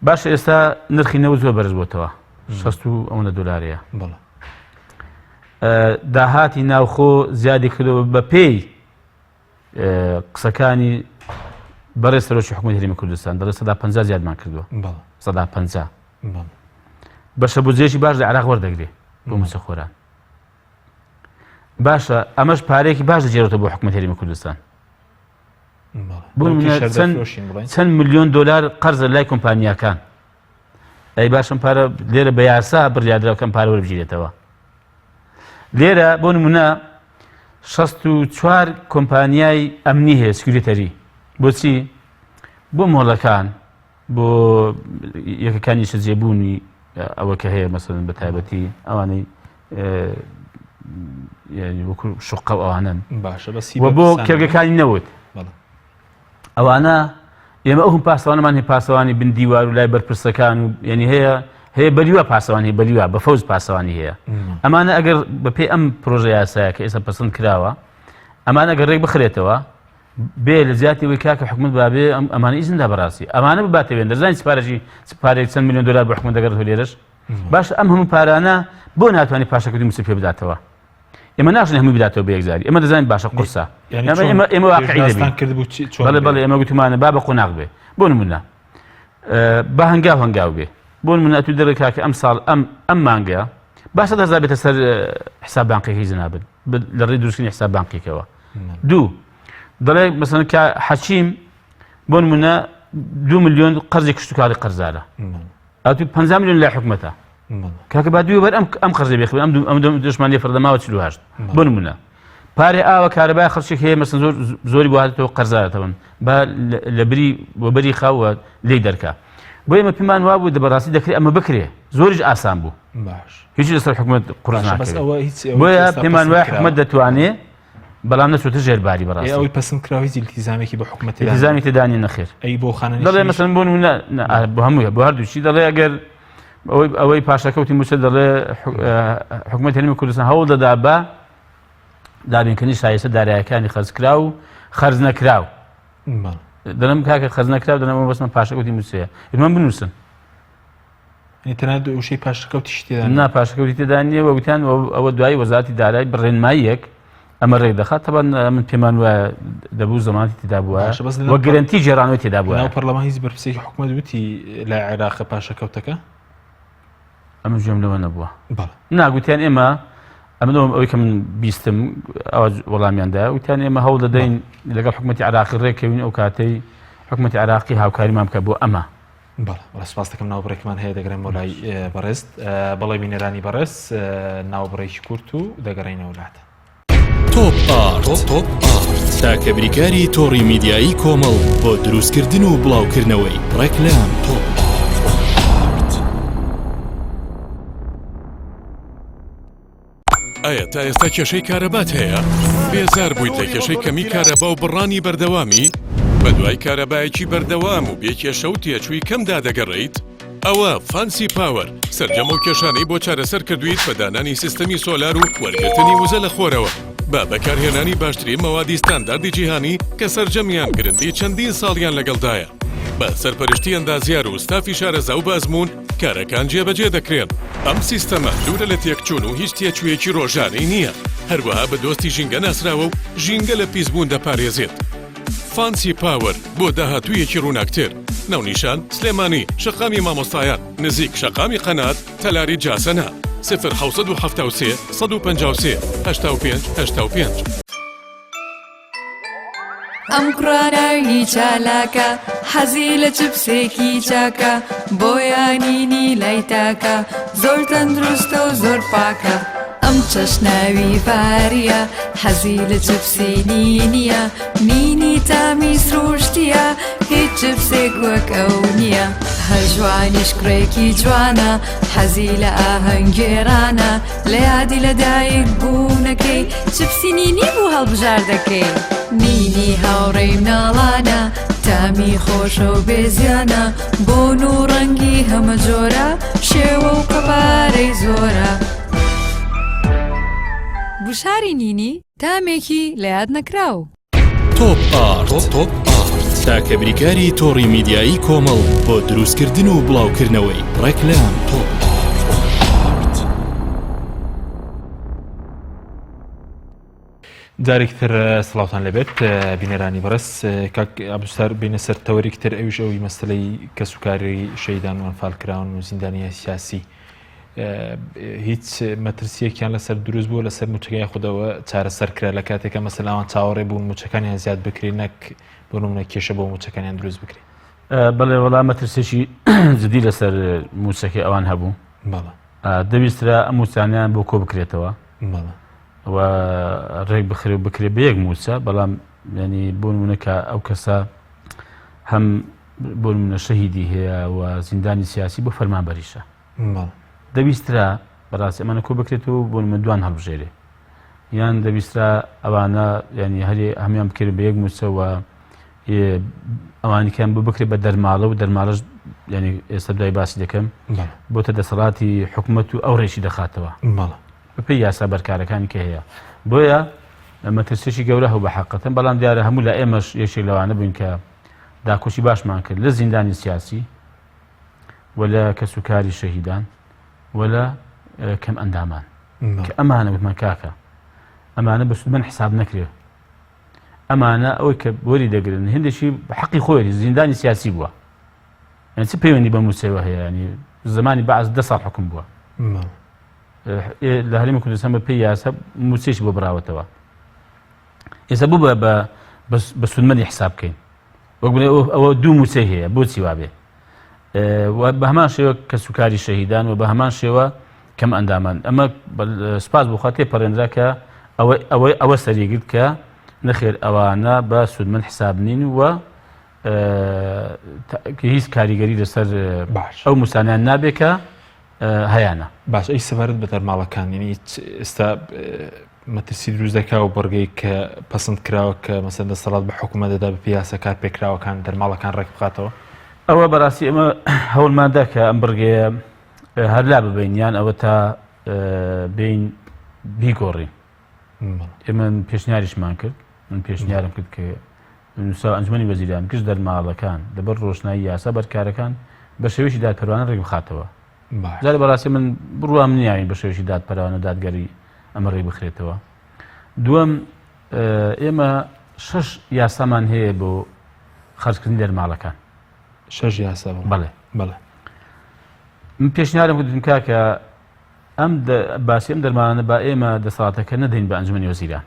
باشە ئێستا نرخی نەوت زۆر بەرز بۆتەوە شەست و ئەوەندە دۆلارەیە. داهاتی ناوخۆ زیادی کردەوە بە پێی قسەکانی بەڕێز سەرۆکی حکومەتی هەرێمی کوردستان دەڵێ 50 زیادمان کردووە 50 بەشە بودجەیەکی باش لە عێراق وەردەگرێ بۆ مووچەخۆران باشە ئەمەش پارێکی باش دەگێڕێتەوە بۆ حکومەتی هەرێمی کوردستان بۆ چەند میلیۆن دلار قەرزە لای کۆمپانیاکان ئەی باشم پارە لێرە بە یاسا بڕیادراوکەم پارە وەربگیرێتەوە لێرە بۆ نمونە 64 کۆمپانیای ئەمنی هەیە security بۆچی بۆ مۆڵەکان بۆ یەکەکانی شەجێبوونی ئەوە کە هەیە مەسەن بە تایبەتی ئەوانەی وەکو شقە ئەوانن باشە بەس بۆ کێگەکانی نەوت ئەوانە ئێمە ئەو پاسەوانەمان هەیە پاسەوانی بن دیوار و لای بەرپرسەکان و یعنی هەیە هەیە بەلیوا پاسەوانی بەلیوا بە فەوز پاسەوانی هەیە ئەمانە ئەگەر بەپێی ئەم پرۆژە یاسایە کە ئێستا پەسەند کراوە ئەمانە ئەگەر ڕێک بخرێتەوە بێ لە جیاتی وی کاکە حکومت بابێ ئەم ئەمانە ئیزن دا بەڕاستی ئەمانە بباتە وێن دەزانین چ پارەی چ پارێک چەند میلیۆن دلار بۆ حکومت دەگەڕێتەوە لێرەش باش ئەم هەموو پارانە بۆ ناتوانانی پاشەکەوتی مووچە پێ بداتەوە ئێمە ناشن هەمووی بداتەوە بە یەکجاری ئێمە دەزانین باشە قورسە ئێمە ئێمە واقعی دەبین بەڵێ بەڵێ ئێمە گوتمانە با بە قۆناغ بێ بۆ نمونە بە هەنگاو هەنگاو بێ بۆ نمونە ئەتو دەڵێ کاکە ئەم ساڵ ئەم ئەم مانگە باشە دەزا بێتە سەر حساب بانقیەکەی جنابت لە ڕێی دروستکردنی حساب بانقیەکەوە دوو دەڵێ مەسەن کە حەکیم بۆ نمونە دو میلیۆن قەرزی کشتتوکاڵی قەرزارە ئەتو 50 میلیۆن لای حکومەتە کاکە با دوی بەر ئەم ئەم قەرزە بێخ ئەم دوو ئەم دوو دشمان لێ فڕدەماوە 48 بۆ نمونە پارێ ئاوە کارەبای خەڵکێک هەیە مەسن زۆر زۆری بۆ هاتەوە قەرزارەتەوەن با لە بری بۆ بەری خاوە لێی دەرکا بۆ ئێمە پێمان وابوو دە بەڕاستی دەکرێت ئەمە بکرێ زۆریش ئاسان بوو باش هیچ لەسەر حکومەت قورس باشە بەس ناکەوێت ئەوە هیچ ئەوەی بۆیە ئێستا پێمان پەسند وایە کراوە. حکومەت دەتوانێ بەڵام نەچۆتە ژێر باری ئێ بەڕاستی ئەوەی پەسند کراوە هیچ ئیلتیزامێکی بە حکومەت تێدا نییە. ئیلتیزامی تێدا نییە نەخێر ئەی بۆ خانەنشینیش دەڵێ مەسەلەن بۆ نمونە نا، بۆ هەموویە بۆ هەردووکی دەڵێ ئەگەر ئەوەی ئەوەی پاشەکەوتی مووچە دەڵێ حکوومەت هەرێمی کوردستان هەوڵ دەدا بە دابینکردنی شایستە دارایەکانی خەرجکراو و خەرج نەکراو دەڵێم کاکە خەرج نەکراو دەڵێم ئەوە بەسمە پاشەکەوتی مووچەیە ئێمە بنووسن تەنها وشەی پاشەکەوتیش تێدا نا پاشەکەوتی تێدا نییە وە وتیان ئەوە دوای وەزارەتی دارایی بڕێنماییەک ئەمە ڕێک دەخات تەبان من پێمان وایە دەبوو زەمانەتی تێدا بووە باشە، بەس لەناو وە گرەنتی گێڕانەوەی تێدا بووە لەناو پەرلەمان هیچ بەرپرسێکی حکومەت وتی لای عێراقە پاشەکەوتەکە ئەمە گوێم لەوە نەبووە بەڵێ نا گوتیان ئێمە ئەمن ئەوم ئەوەی کە من بیستم ئەوە وەڵامیان دا وتیان ئێمە هەوڵ دەدەین لەگەڵ حکومەتی عێراقی ڕێککەوین ئەو کاتەی حکومەتی عێراقی هاوکاریمان بکە بۆ ئەمە. بەڵێ بەڵێ سپاس دەکەم ناوبڕێکمان هەیە دەگەڕێمەوە لای بەڕێز بەڵێ بینەرانی بەڕێز ناوبڕێکی کورت و دەگەڕێینەوە لاتان. تۆپ ئارت. تۆپ ئارت. تاکە بریکاری تۆڕی میدیایی کۆمەڵ بۆ دروستکردن و بڵاوکردنەوەی ڕێکلام. تۆپ ئارت. ئایا تا ئێستا کێشەی کارەبات هەیە؟ بێزار بوویت لە کێشەی کەمی کارەبا و بڕانی بەردەوامی؟ بەدوای کارەبایەکی بەردەوام و بێ کێشە و تێچووی کەمدا دەگەڕێیت؟ ئەوە فانسی پاوەر سەرجەم ئەو کێشانەی بۆ چارەسەر کردوویت بە دانانی سیستەمی سۆلار و وەرگرتنی وزە لە خۆرەوە بە بەکارهێنانی باشترین مەوادی ستانداردی جیهانی کە سەرجەمیان گرنتی چەندین ساڵیان لەگەڵدایە بە سەرپەرشتی ئەندازیار و ستافی شارەزا و بەئەزموون کارەکان جێبەجێ دەکرێن. ئەم سیستەمە دوورە لە تێکچوون و هیچ تێچوویەکی ڕۆژانەی نییە، هەروەها بە دۆستی ژینگە ناسراوە و ژینگە لە پیسبوون دەپارێزێت. فانسی پاوەر بۆ داهاتوویەکی ڕووناکتر. ناونیشان، سلێمانی، شەقامی مامۆستایان، نزیک شەقامی قەنات، تەلاری جاسەنە. 0773 153 85 85. ئەم کوڕە ناوی چالاکە حەزی لە چپسێکی چاکە بۆیانینی لای تاکە زۆر تەندروستە و زۆر پاکە ئەم چەشناوی فاریە حەزی لە چپسی نینیە نینی تامی سروشتیە هیچ چپسێک وەک ئەو نییە هەژوانیش کوڕێکی جوانە حەزی لە ئاهەنگێرانە لە یادی لە دایک بوونەکەی چپسی نینی بوو هەڵبژاردەکەی نینی هاوڕێی مناڵانە تامی خۆشە و بێزیانە بۆن و ڕەنگی هەمە جۆرە شێوە و قەبارەی زۆرە. گوشاری نینی تامێکی لە یاد نەکراو. تۆپ ئارت. تۆپ ئارت. تاکە بریکاری تۆڕی میدیایی کۆمەڵ بۆ دروستکردن و بڵاوکردنەوەی ڕێکلام. تۆپ ئارت. جارێکی تر سڵاوتان لێبێت بینەرانی بەڕێز کاک عەبدولستار بینە سەر تەوەرێکی تر ئەویش ئەوی مەسلەی کەسوکاری شەیدان و ئەنفال کراون و زیندانیە سیاسی هیچ مەترسیەکیان لەسەر دروست بووە لەسەر موچەکەی خودەوە چارەسەر کرا لە کاتێکە مەسەلاوان چاوەڕێ بوون موچەکانیان زیاد بکرێت نەک بۆ نمونە کێشە بۆ موچەکانیان دروست بکرێت بەڵێ وەڵا مەترسێکی جدی لەسەر موچەکەی ئەوان هەبوو بەڵێ دەویسترا ئەم موچانیان بۆ کۆ بکرێتەوە و ڕێک بخرێ و بکرێ بە یەک موچە بەڵام ینی بۆ نمونە کە ئەو کەسە هەم بۆ نمونە شەهیدی هەیە و زیندانی سیاسی بۆ فەرمانبەریشە دەویسترا بەڕاستی ئەمانە کۆ بکرێت و بۆ نمونە دوان هەڵبژێرێ یان دەویسترا ئەوانە ینی هەری هەمان بکرێت بە یەک موچە و ئەوانیکەم بۆ بکرێت بە دەرماڵە و دەرماڵەش ینی ئێستا دوای باسی دەکەم بۆتە دەسەڵاتی حکوومەت و ئەو ڕێکی دەخاتەوە بەپێی یاسا بەرکارەکانی کە هەیە بۆیە مەترسیی گەورە هەو بە حقەتەن بەڵام دیارە هەموو لە ئێمەش یەکێک لەوانە بووین کە داکۆکی باشمان کرد لە زیندانی سیاسی و لە کەسوکاری شەهیدان و لە کەم ئەندامان کە ئەمانە وتمان کاکە ئەمانە بە سوودمەند حساب نەکرێت ئەمانە ئەوەی کە وەری دەگرن هەندێکی حەقی خۆیەتی زیندانی سیاسی بووە یعنی چ پەیوەندی بە مووچەوە هەیە ینی زمانی بەعس دە ساڵ حکوم بووە لە هەرێمی کوردستان بە پێی یاسا مووچەیش بۆ براوەتەوە ئێستا بوو بە بە سوودمەندی حساب بکەین وەک بڵێ ئەوە دوو مووچەی هەیە بۆچی وابێ بە هەمان شێوە کەسوکاری شەهیدان و بە هەمان شێوە کەم ئەندامان ئەمە سپاس بخوا تێپەڕێنرا کە ئەوە ئەوەی ئەوە سەریگرت کە نەخێر ئەوانە بە سوودمەند حساب نین و هیچ کاریگەری لەسەر باش ئەو موسانیان نابێ کە هەیانە. باش ئەی سەبارەت بە دەرماڵەکان یعنی ئێستا مەترسی دروست دەکا و بڕگەی کە پەسند کراوە کە مەسەن دەسەڵات بە حکوومەت دەدا بە پیاسە کار پێکراوەکان دەرماڵەکان ڕێک بخاتەوە ئەوە بەڕاستی ئێمە هەوڵماندا کە ئەم بڕگەیە هەر لا ببین یان ئەوە تا بین بیگۆڕین ئێمە پێشنیاریشمان کرد من پێشنیارم کرد کە نووسراوە ئەنجومەنی وەزیران گشت دەرماڵەکان لەبەر ڕۆشنایی یاسا بەرکارەکان بە شێوەیەکی دادپەروانە ڕێک بخاتەوە. جارێ بەڕاستی من بڕوام نییە بە شێوەیەکی دادپەروانە و دادگەری ئەمە ڕێک بخرێتەوە. دووەم ئێمە شەش یاسامان هەیە بۆ خەرجکردنی دەرماڵەکان. شەش یاسا بەڵێ بەڵێ. من پێشنیارم کردم کاکە ئەم باسی ئەم دەرمانە با ئێمە دەسەڵاتەکە نەدەین بە ئەنجومەنی وەزیران.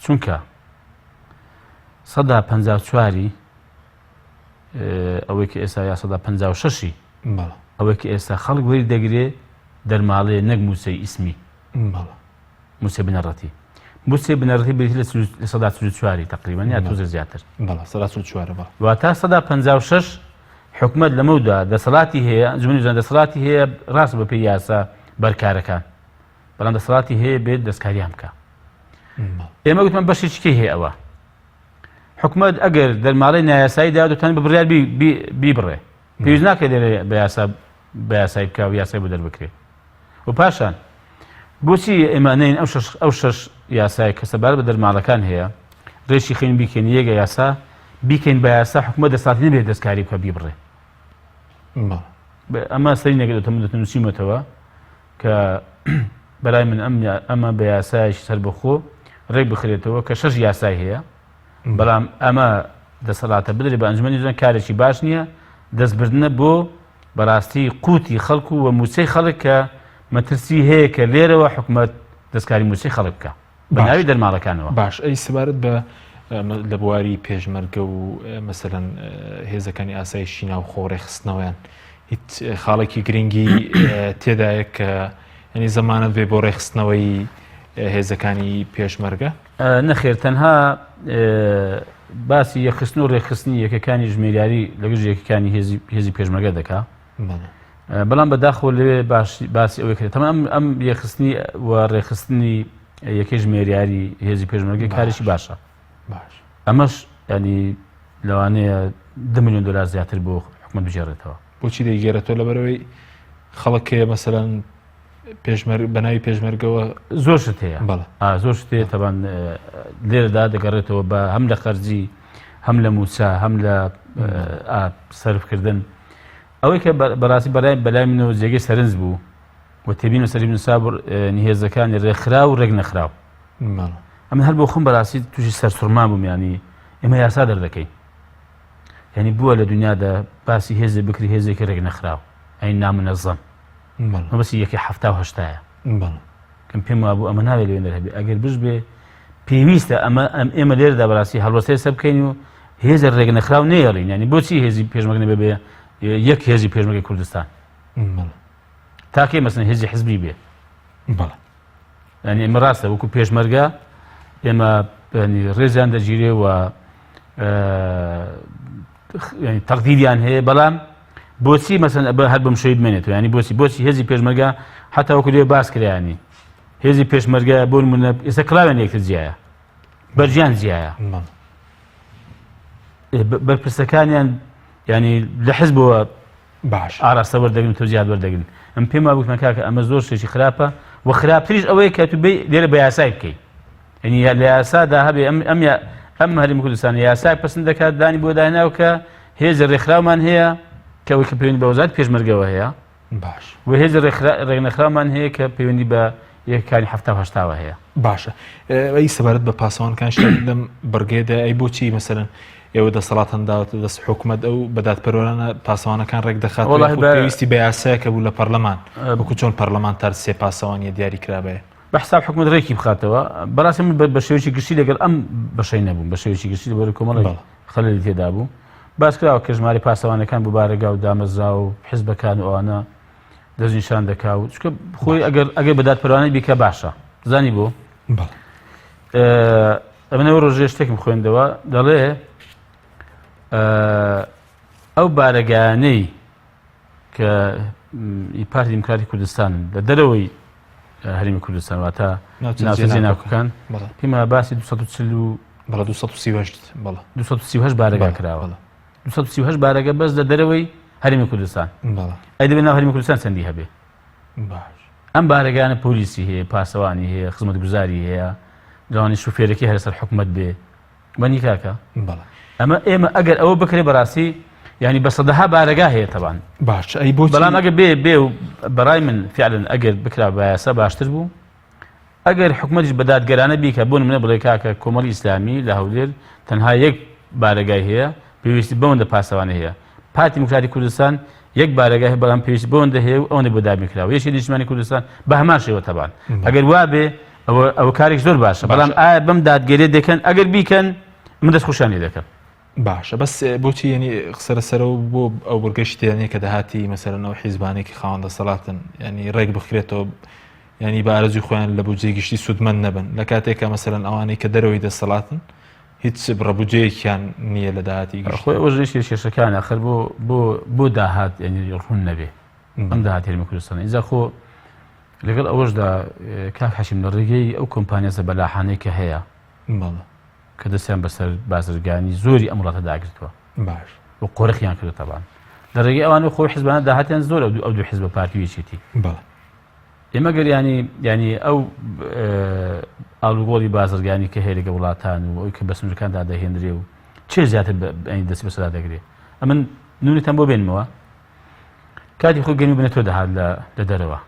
چونکە سەدا پ چواری ئەوەی کە ئێستا یا سەدا پ شەشی ئەوەی کە ئێستا خەڵک وەری دەگرێ دەرماڵەیە نەک مووچەی ئیسمی. مووچەی بنەڕەتی. مووچەی بنەڕەتی بریتی لە سەدا 44 تقریبا یا تۆزێ زیاتر. بەڵێ سەدا 44 بەڵێ. واتە سەدا 56 حکومەت لەمەودا دەسەڵاتی هەیە، ئەنجومەنی وەزیران دەسەڵاتی هەیە ڕاستە بەپێی یاسا بەرکارەکان، بەڵام دەسەڵاتی هەیە بێت دەستکاریان بکا. ئێمە گوتمان بەشێکی کەی هەیە ئەوە حکومەت ئەگەر دەرماڵەی نایاسایی دا دەتوانێت بە بڕیار بیبڕێ پێویست ناکرێت لێرە بە یاسا بە یاسای بکا و یاسای بۆ دەربکرێ و پاشان بۆچی ئێمە نەین ئەو شەش ئەو شەش یاسای کە سەبارەت بە دەرماڵەکان هەیە ڕێکی خەین بیکەین یەکە یاسا بیکەین بە یاسا حکومەت دەسەڵاتی نەبێت دەستکاری بکە بیبڕێ ئەمە سەری نەگرێتە من دەتون نووسیمەتەوە کە بەرای من ئەم ئەمە بە یاسایەکی سەربەخۆ ڕێک بخرێتەوە کە شەش یاسای هەیە بەڵام ئەمە دەسەڵاتە بدرێت بە ئەنجومەنی ژنان کارێکی باش نییە دەستبردنە بۆ بەڕاستی قوتی خەڵک و موچەی خەڵک کە مەترسی هەیە کە لێرەوە حکومەت دەستکاری موچەی خەڵک بکە بە ناوی دەرماڵەکانەوە. باش ئەی سەبارەت بە لە بواری پێشمەرگە و مەسەلەن هێزەکانی ئاسایشی ناوخۆ ڕێکخستنەوەیان هیچ خاڵێکی گرنگی تێدایە کە ینی زەمانەت بێ بۆ ڕێکخستنەوەی هێزەکانی پێشمەرگە؟ نەخێر تەنها باسی یەکخستن و ڕێکخستنی یەکەکانی ژمێریاری لەگژ یەکەکانی هێزی پێشمەرگە دەکا بەڵام بەداخەوە لەوێ باسی ئەوەی کرێت تەمام ئەم یەکخستنی و ڕێکخستنی یەکەی ژمێریاری هێزی پێشمەرگە کارێکی باشە باش ئەمەش ینی لەوانەیە ده میلیۆن دلار زیاتر بۆ حکومت بگێڕێتەوە بۆچی دەیگێڕێتەوە لەبەرەوەی خەڵک هەیە مەسەلەن پێشمەر بەناوی پێشمەرگەوە زۆر شت هەیە زۆر شت هەیە تەبان لێرەدا دەگەڕێتەوە بە هەم لە خەرجی هەم لە موچە هەم لە سەرفکردن ئەوەی کە بەڕاستی بەلای بەلای منەوە جێگەی سەرنج بوو و تێبین و سەری نووسا هێزەکانی ڕێکخراو و ڕێک نەخراو ئەمن هەر بۆ خۆم بەڕاستی تووشی سەرسوڕمان بووم ینی ئێمە یاسا دەردەکەین یعنی بووە لە دنیادا باسی هێزێ بکری هێزێکی ڕێک نەخراو ئەی نامنەزەم مەبەستی یەکی حەفتا و هەشتایە کەم پێم وابوو ئەمە ناوێت لەوێ هەبێ ئەگەر بش بێ پێویستە ئەمە ئەم ئێمە لێرەدا بەڕاستی هەڵوەستەی سەر بکەین و هێزە ڕێک نەخراو نێڵین ینی بۆچی هێزی پێشمەرگە نەبێ بێ یەک هێزی پێشمەرگەی کوردستان تاکەی مەسن هێزی حزبی بێ بەڵێ یعنی ئێمە ڕاستە وەکو پێشمەرگە ئێمە ڕێزیان دەگیرێ و تەقدیریان هەیە بەڵام بۆچی مەسەن ئەبە هەر بەم شەوی بمێنێتەوە ینی بۆچی بۆچی هێزی پێشمەرگە حتا وەکو لێ باس کرایانی هێزی پێشمەرگە بۆ نمونە ئێستا کڵاویان یەکتر جیایە بەرجیان جیایە بەرپرسەکانیان ینی لە حزبەوە باش ئاراستە وەردەگرن تەوجیهات وەردەگرن ئەم پێم وابوو گوتمان کاکە ئەمە زۆر شتێکی خراپە و خراپتریش ئەوەیە کە تو بێی لێرە بە یاسای بکەی یعنی لە یاسادا هەبێ ئەم ئەم ئەم هەرێمی کوردستان یاسای پەسند دەکات دانی بۆ داناو کە هێزی ڕێکخراومان هەیە کە ئەوەی کە پەیوەندی بە وەزارەتی پێشمەرگەوە هەیە باش و هێزی ڕێکنەخراومان هەیە کە پەیوەندی بە یەکەکانی حەفتا و هەشتاوە هەیە. باشە ئەی سەبارەت بە پاسەوانکان شتێک لەم بڕگەیەدا ئەی بۆچی مەسەلەن ئێوە دەسەڵاتان داوەتە دەست حکومەت ئەو بە دادپەروەرانە پاسەوانەکان ڕێک دەخات وەڵاهی بە پێویستی بە یاسایەکە بوو لە پەرلەمان وەکو چۆن پەرلەمانتار سێ پاسەوانیە دیاری کرابێ بە حساب حکومەت ڕێکی بخاتەوە بەڕاستی من بە شێوەیەکی گشتی لەگەڵ ئەم بەشەی نەبووم بە شێوەیەکی گشتی لەبەر کۆمەڵێک خەلەلی تێدا بوو باس کراوە کە ژمارەی پاسەوانەکان بۆ بارەگا و دامەزرا و حزبەکان و ئەوانە دەستنیشان دەکا و چونکە خۆی ئەگەر ئەگەر بە دادپەروانەی بیکە باشە زانی بۆ ئەمنەوە ڕۆژێ شتێکم خوێندەوە دەڵێ ئەو بارەگایانەی کە پارتی دیموکراتی کوردستان لە دەرەوەی هەرێمی کوردستان واتە ناوچە جێناکۆکان پێما باسی 240 بەڵێ 238 بەڵێ 238 بارەگا کراوە 238 بارەگە بەس لە دەرەوەی هەرێمی کوردستان ئەی دەبێت ناو هەرێمی کوردستان چەندی هەبێ باش ئەم بارەگانە پۆلیسی هەیە پاسەوانی هەیە خزمەتگوزاری هەیە لەوانی شوفێرەکەی هەر سەر حکومت بێ وەنی کاکە ئەمە ئێمە ئەگەر ئەوە بکرێ بەڕاستی ینی بە سەدەها بارەگا هەیە تەوان باش ئەی بۆ بەڵام ئەگە بێ بێ و بەڕای من فعلن ئەگەر بکرا بە یاسا باشتر بوو ئەگەر حکومەتیش بە دادگەرانە بیکە بۆ نمونە بڵێ کاکە کۆمەڵی ئیسلامی لە هەولێر تەنها یەک بارەگای هەیە پێویستی بەوەندە پاسەوانی هەیە پارتی دیموکراتی کوردستان یەک بارەگای هەیە بەڵام پێویستی بەوەندە هەیە و ئەوەندە بۆ دابین کراوە یەکی نیشتمانی کوردستان بە هەمان شێوە تەبان ئەگەر وابێ ئەوە ئەوە کارێک زۆر باشە بەڵام ئایا بەم دادگەریە دەکەن ئەگەر بیکەن من دەستخۆشیان لێ دەکەم باشە بەس بۆچی یعنی قسە لەسەرەوە بۆ ئەو بڕگەشی تێدا نییە کە دەهاتی مەسەلەن ئەو حیزبانێکی خاوەن دەسەڵاتن یعنی ڕێک بخرێتەوە. ینی بە ئارەزوی خۆیان لە بودجەی گشتی سوودمەند نەبن لە کاتێک کە مەسەلەن ئەوانەی کە دەرەوەی دەسەڵاتن هیچ بڕە بودجەیەکیان نییە لە داهاتی گشتی. خۆی ئەوەش یەکێک کێشەکانە ئەخر بۆ بۆ بۆ داهات یعنی ڕوون نەبێ ئەم داهات هەرێمی کوردستان ئینجا خۆ لەگەڵ ئەوەشدا کاک حەشیم لە ڕێگەی ئەو کۆمپانیا زەبەلاحانەی کە هەیە بەڵێ کە دەستیان بەسەر بازرگانی زۆری ئەم وڵاتە داگرتووە باش و قۆرخیان کردو تەبان لە ڕێگەی ئەوان و خۆی حزبانە داهاتیان زۆر ئەو دوو ئەو دوو حزبە پارتی و یەکێتی بەڵێ ئێمە گەر ینی ینی ئەو ئاڵوگۆڕی بازرگانی کە هەیە لەگە وڵاتان و ئەوی کە بە سنوورەکاندا دەهێنرێ و چێ زیاتر دەست بەسەدا دەگرێ ئەمن نونیتان بۆ بێنمەوە کاتی خۆی گەنمی بنە تۆ دەهات لە دەرەوە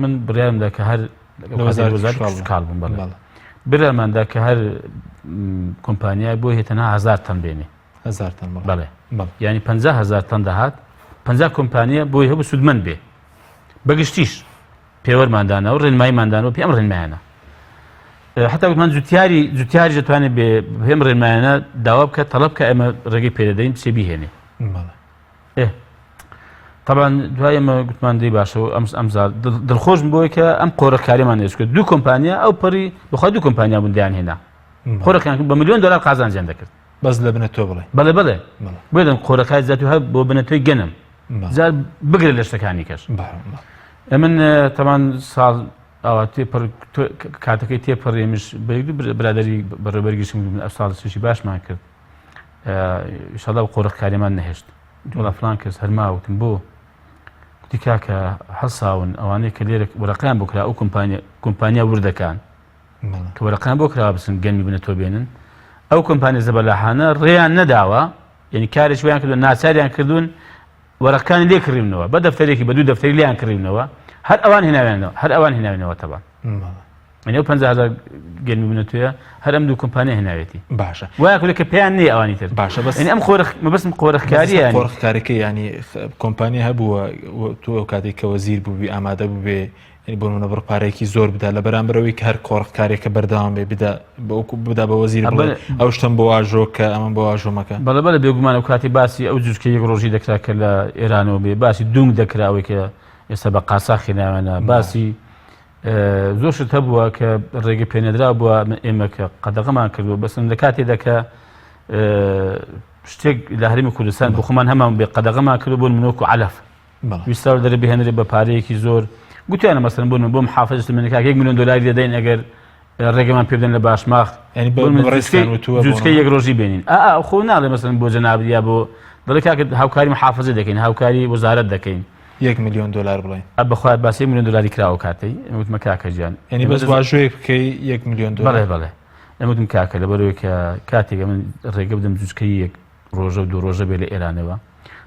من بڕیارمدا کە هەر کاڵ بووم بەڵێ بڕیارماندا کە هەر کۆمپانیای بۆ هەیە تەنها هزار تەن بێنێ هزار تەن بەڵێ ینی 50 هزار تەن دەهات 50 کۆمپانیا بۆی هەبوو سوودمەند بێ بەگشتیش پێوەرماندانەوە ڕێنماییماندانەوە پێم ڕێنمایانە حتا وتمان جوتیاری جوتیاری دەتوانێت بێ پێم ڕێنمایانە داوا بکە تەڵەب کە ئێمە ڕێگەی پێدەدەین بچێ بیهێنێ طبعا دوای ئێمە گوتمان دەی باشە ئەم ئەمزار دڵخۆشم بۆی کە ئەم قۆرەکاریمان نێچکرد دوو کۆمپانیا ئەو پەری بخوا دوو کۆمپانیا بوون دەیان هێنا قۆرەکان بە میلیۆن دلار قازانجیان دەکرد بەس لە بنە تۆ بڵێ بەڵێ بەڵێ بڵێم قۆرەکای زیات و هەر بۆ بنەتۆی گەنم زار بگرە لە شتەکانی کەش ئەمن تەمان ساڵ ئەوە تێپەڕ کاتەکەی تێپەڕێمیش بە یەک دوو برادەری بەڕێوەبەری گشتیم گوتم ئەو ساڵ شتێکی باشمان کرد ئیشەڵا قۆرخکاریمان نەهێشت وڵا فلان کەس هەرما وتم بۆ گوتی کاکە هەڵساون ئەوانەی کە لێرە وەرەقیان بۆ کرا ئەو کۆمپانیا کۆمپانیا وردەکان کە وەرەقیان بۆ کرا بچن گەنمی بنە تۆ بێنن ئەو کۆمپانیا زەبەلاحانە ڕێیان نەداوە یعنی کارێک ویان کردو ناچاریان کردوون وەرەقەکانی لێ کڕیونەوە بە دەفتەرێکی بە دوو دەفتەری لێیان کڕیونەوە هەر ئەوان هێناویانەوە هەر ئەوان هێناوینەوە تەبان یعنی ئەو 50000 گەنمی بنەتوێ هەر ئەم دوو کۆمپانیا هێناوێتی باشە وایە کردووە کە پێیان نییە ئەوانی تر باشە بەس یعنی ئەم قۆرخ مەبەستم قۆرخکاریە یعنی قۆرخکاریەکە ینی کۆمپانیا هەبووە تۆ ئەو کاتێک کە وەزیر بووبی ئامادە بووبێ یعنی بۆ نمونە بڕ پارەیەکی زۆر بدا لە بەرامبەرەوەی کە هەر قۆرخکارێکە بەردەوام بێ بدا بدا بە وەزیر بڵێ ئەو شتم بۆ واژۆ کە ئەمە بۆ واژۆ مەکە. بەڵێ بەڵێ بێگومان ئەو کاتی باسی ئەو جوجکە یەک ڕۆژی دەکرا کە لە ئێرانەوە بێ باسی دوونگ دەکرا ئەوەی کە ئێستا بە قاساخ هێناویانە باسی زۆر شت هەبووە کە ڕێگە پێنەدرا بووە ئێمە کە قەدەغەمان کردووە بەسن لە کاتێدا کە شتێک لە هەرێمی کوردستان بۆ خۆمان هەمان بێ قەدەغەمان کردو بۆ منۆک و عەلەف ویستراوە دەرێ بهێنرێ بە پارەیەکی زۆر گوتیانە مەسەلەن بۆ بۆم حافز من کاک یەک میلیۆن دلاری دەدەین ئەگەر ڕێگەمان پێ بدەن لە باشماخ جوچکە یەک ڕۆژی بێنین ئا خۆ ناڵێ مەسەلەن بۆ جەناب یا بۆ دەڵێ کاکە هاوکاری محافزە دەکەین هاوکاری وەزارەت دەکەین یەک میلیۆن دلار بڵێن ئە بەخوای باسی میلیۆن دلاری کراوە کاتەی وتمە کاکە گیان یعنی بەس واژۆیەک بکەی یەک میلیۆن دلار بەڵێ بەڵێ ئەمە کاکە لەبەرەوەی کە کاتێک من ڕێگە بدەم جوچکەی یەک ڕۆژە و دوو ڕۆژە بێ لە ئێرانەوە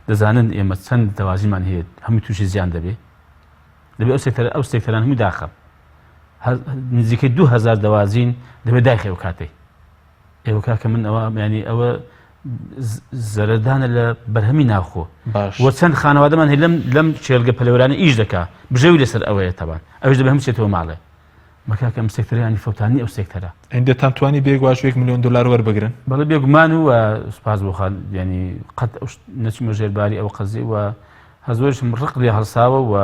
دەزانن ئێمە چەند دەوازیمان هەیە هەموو تووشی زیان دەبێ دەبێ ئەو سێکتەر ئەو سێکتەران هەموو داخە نزیکەی 2000 دەوازین دەبێت داخێ ئەو کاتەی ئێوە کاکە من ئەوە ینی ئەوە زەرەدانە لە بەرهەمی ناوخۆ باش وە چەند خانەوادەمان هەیە لەم لەم چێلگە پەلەورانە ئیش دەکا بژێوی لەسەر ئەوەیە تەبان ئەوش دەبێ هەموو چێتەوە ماڵێ مەکاکە ئەم سێکتەرە ینی فەوتانی ئەو سێکتەرە. ئەی دەتان توانی بێ واژۆ یەک ملیۆن دۆلار وەربگرن؟ بەڵێ بێگومان و سوپاس بۆ خوا ینی قەت ئەو نەچمە ژێر باری ئەو قەزیە و هەر زۆریشم ڕق لێ هەڵساوە و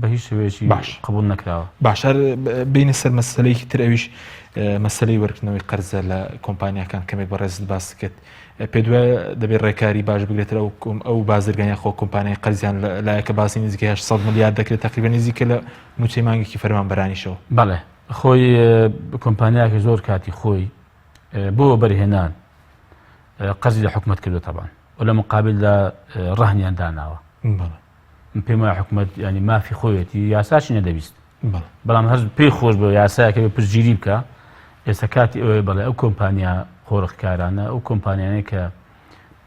بە هیچ شێوەیەکی باش. قبوڵ نەکراوە. باش هەر بینە سەر مەسەلەیەکی تر ئەویش مەسەلەی وەرگرتنەوەی قەرزە لە کۆمپانیاکان کەمێک بەڕێزت باست کرد پێت وایە دەبێت ڕێکاری باش بگرێتە ئەو ئەو بازرگانیان خۆ کۆمپانیای قەرزیان لایەکە باسی نزیکەی 800 ملیار دەکرێت تقریبا نزیکە لە مووچەی مانگێکی فەرمانبەرانیشەوە. بەڵێ خۆی کۆمپانیاکە زۆر کاتی خۆی بۆ وەبەرهێنان قەرزی لە حکومەت کردو تەبان و لە مقابلدا ڕەهنیان داناوە. من پێم وایە حکومەت ینی مافی خۆیەتی یاساشی نەدەویست بەڵام هەر پێی خۆش بۆ یاسایەکە بێ پشتگیری بکە ئێستا کاتی ئەوەیە بەڵێ ئەو کۆمپانیا قۆرخکارانە ئەو کۆمپانیانەی کە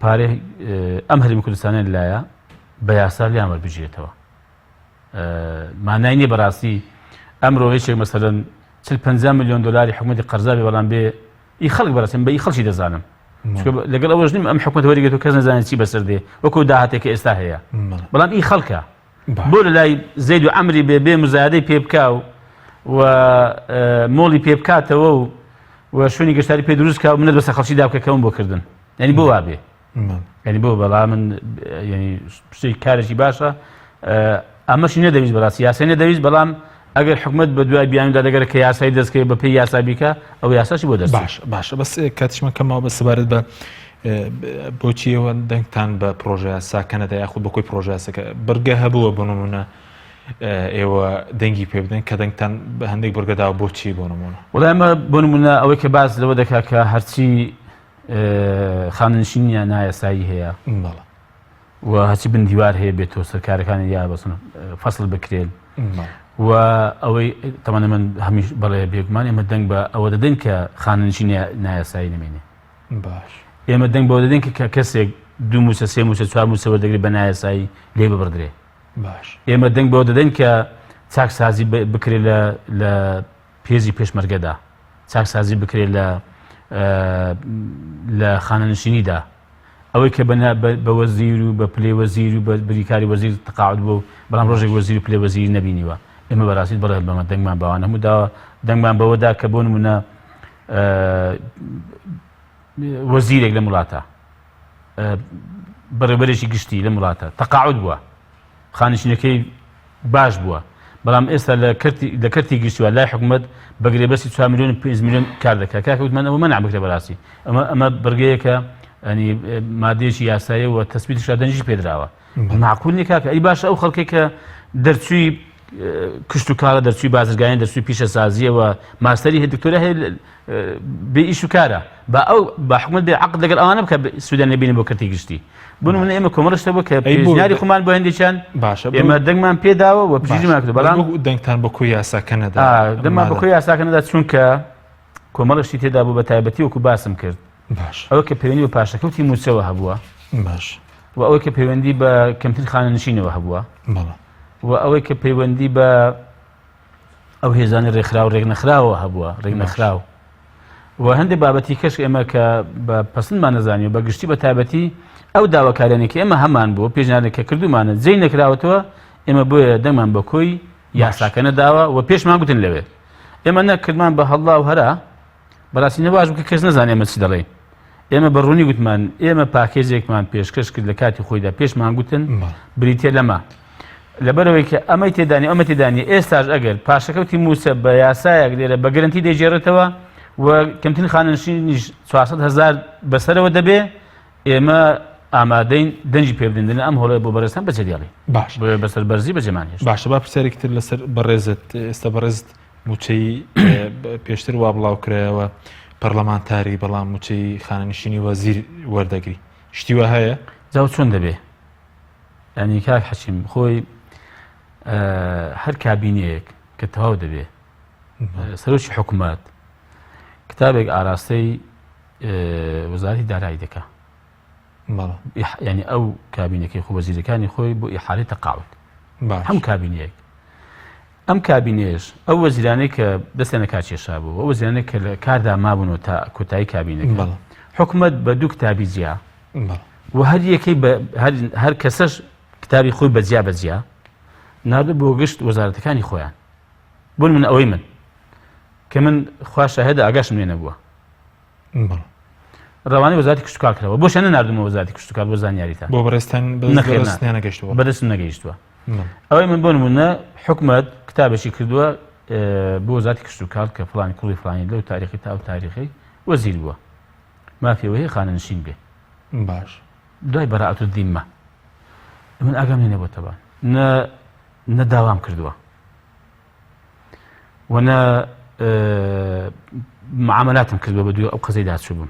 پارەی ئەم هەرێمی کوردستانە لایە بە یاسا لیان وەربگیرێتەوە مانای نییە بەڕاستی ئەمڕۆ یەکێک مەسەلەن 40 50 میلیۆن دلاری حکومەتی قەرزا بێ بەڵام بێ ئی خەڵک بەڕاستیم بە ئی خەڵکی دەزانم لەگەڵ ئەوەش نیم ئەم حکومەت وەریگرێت و کەس نەزانێت چی بەسەر دێ وەکو داهاتێک کە ئێستا هەیە بەڵام ئی خەڵکە بۆ لە لای زەید و عەمری بێ بێ مزایدەی پێ بکا و و مۆڵی پێ بکاتەوە و و شوێنی گەشتاری پێ دروست کا و منەت بەسەر خەڵکی دا بکە کەم بۆ کردن یعنی بۆ وابێ یعنی بۆ بەڵام من یعنی شتێک کارێکی باشە. ئەمەشی نەدەویست بەڕاستی یاسای نەدەویست بەڵام ئەگەر حکومەت بە دوای بیانودا دەگەرە کە یاسای دەستکەوێت بە پێی یاسا بیکە ئەو یاساشی بۆ دەست باش باشە بەس کاتیشمان کەمەوە بە سەبارەت بە بۆچی ئێوە دەنگتان بە پرۆژە یاساکە نەدا یاخود بە کۆی پرۆژە یاساکە بڕگە هەبووە بۆ نمونە ئێوە دەنگی پێ بدەن کە دەنگتان بە هەندێک بڕگەدا بۆچی بۆ نمونە وڵای ئەمە بۆ نمونە ئەوەی کە باس لەوە دەکات کە هەرچی خانەنشینیان نایاسایی هەیە بەڵێ و هەرچی بن دیوار هەیە بێتەوە سەر کارەکانی یا بەسن فەسڵ بکرێن و ئەوەی تەمانە من هەمیش بەڵێ بێگومان ئێمە دەنگ بە ئەوە دەدەین کە خانەنشین نایاسایی نمێنێ باش ئێمە دەنگ بەوە دەدەین کە کەسێک دوو موچە سێ موچە چوار موچە وەردەگرێت بە نایاسایی لێ ببڕدرێ باش ئێمە دەنگ بەوە دەدەین کە چاکسازی بکرێت لە لە پێزی پێشمەرگەدا چاکسازی بکرێت لە لە خانەنشینیدا ئەوەی کە بە وەزیر و بە پلەی وەزیر و بە بریکاری وەزیر تەقاعد بوو بەڵام ڕۆژێک وەزیر و پلەی وەزیری نەبینیوە ئێمە بەڕاستی بەڵێ بەمە دەنگمان باوان هەموو داوە دەنگمان بەوەدا کە بۆ نمونە وەزیرێک لەم وڵاتە بەڕێوبەرێکی گشتی لەم وڵاتە تەقاعد بووە خانشینەکەی باش بووە بەڵام ئێستا لە کەرتی لە کەرتی گشتیوە لای حکومەت بە گرێبەستی 4 میلیۆن 5 میلیۆن کار دەکات کاکە وتمان ئەوە مەنع بکرێ بەڕاستی ئەمە ئەمە بڕگەیەکە ینی مادەیەکی یاسایی و تەسبیت شادەنجی پێدراوە معقول نیە کاکە ئەی باشە ئەو خەڵکێک کە دەرچووی کشت و کارە دەرچووی بازرگانی دەرچووی پیشەسازیەوە ماستەری هەیە دکتۆرە هەیە بێ ئیش و کارە با ئەو با حکومەت بێ عقد لەگەڵ ئەوانە بکە سوودیان لێ بینە بۆ کەرتی گشتی بۆ نمونە ئێمە کۆمەڵە شتە بۆ کە پێشنیاری خۆمان بۆ هەندێکیان باشە ئێمە دەنگمان پێداوە و پشتگیریمان کردو بەڵام دەنگتان بە کۆی یاساکە نەدا دەنگمان بە کۆی یاساکە نەدا چونکە کۆمەڵە شتی تێدا بوو بە تایبەتی وەکو باسم کرد باش ئەوە کە پەیوەندی بە پاشەکەوتی مووچەوە هەبووە باش و ئەوەی کە پەیوەندی بە کەمتر خانەنشینەوە هەبووە بەڵێ و ئەوەی کە پەیوەندی بە ئەو هێزانی ڕێکخراو ڕێکنەخراوە هەبووە ڕێکنەخراو و هەندێک بابەتی کەش ئێمە کە بە پسندمان نەزانی و بە گشتی بە تایبەتی ئەو داواکاریانێک ئێمە هەمان بوو پێشنیارێک کە کردومانە جێی نەکراوەتەوە ئێمە بۆیە دەنگمان بە کۆی یاساکە نەداوە و پێشمان گوتن لەوێ ئێمە نەکردمان بە هەڵا و هەرا بەڕاستی نەباش بوو کە کەس نەزانێ ئێمە چ دەڵێین. ئێمە بە ڕوونی گوتمان ئێمە پاکێجێکمان پێشکەش کرد لە کاتی خۆیدا پێشمان گوتن بریتە لەمە. لەبەرەوەی کە ئەمەی تێدانی ئەمە تێدانی ئێستاش ئەگەر پاشەکەوتی مووچە بە یاسایەک لێرە بە گرنتی دەیگێڕێتەوە و کەمترین خانەنشینیش 400 هەزار بەسەرەوە دەبێ ئێمە ئامادەین دەنگی پێ بدەین دەنا ئەم هۆڵە بۆ بەڕێزتان بەجێ دێڵین باش بۆیە بەسەر بەرزی بەجێمان هێشت باشە با پرسیارێکی تر لەسەر بەڕێزت ئێستا بەڕێزت مووچەی پێشتر وا بڵاو کرایەوە پەرلەمانتاری بەڵام مووچەی خانەنشینی وەزیر وەردەگری شتی وا هەیە؟ جا چۆن دەبێ ینی کاک حەچیم خۆی هەر کابینەیەک کە تەواو دەبێ سەرۆکی حکوومەت کتابێک ئاراستەی وەزارەتی دارایی دەکا ینی ئەو کابینەکەی خۆ وەزیرەکانی خۆی بۆ ئیحالی تەقاعد هەم کابینەیەک ئەم کابینەیەش ئەو وەزیرانەی کە دەستیان لە کار کێشابوو ئەو وەزیرانەی کە لە کاردا مابوون تا کۆتایی کابینەکە حکومەت بە دوو کتابی جیا و هەر یەکەی هەر کەسەش کتابی خۆی بە جیا بە جیا ناردو بۆ گشت وەزارەتەکانی خۆیان بۆ من ئەوەی من کە من خوا شاهێدە ئاگاشم لێ نەبووە ڕەوانەی وەزارەتی کشتوکاڵ کراوە بۆشیان نەناردومە وەزارەتی کشتوکاڵ بۆ زانیاریتان بۆ بەڕێزتان بەدەستیان نەگەیشتووە بەدەستم نەگەیشتووە ئەوەی من بۆ نمونە حکومەت کتابێکی کردووە بۆ وەزارەتی کشتوکاڵ کە فلانی کوڕی فلانی لەو تاریخی تا ئەو تاریخی وەزیر بووە مافی ئەوەی هەیە خانەنشین بێ باش دوای بەراءەت الذمە من ئاگام لێ نەبووە تەبان نە نە داوام کردووە و نە معاملاتم کردووە بە دوای ئەو قەزەی داچوو بووم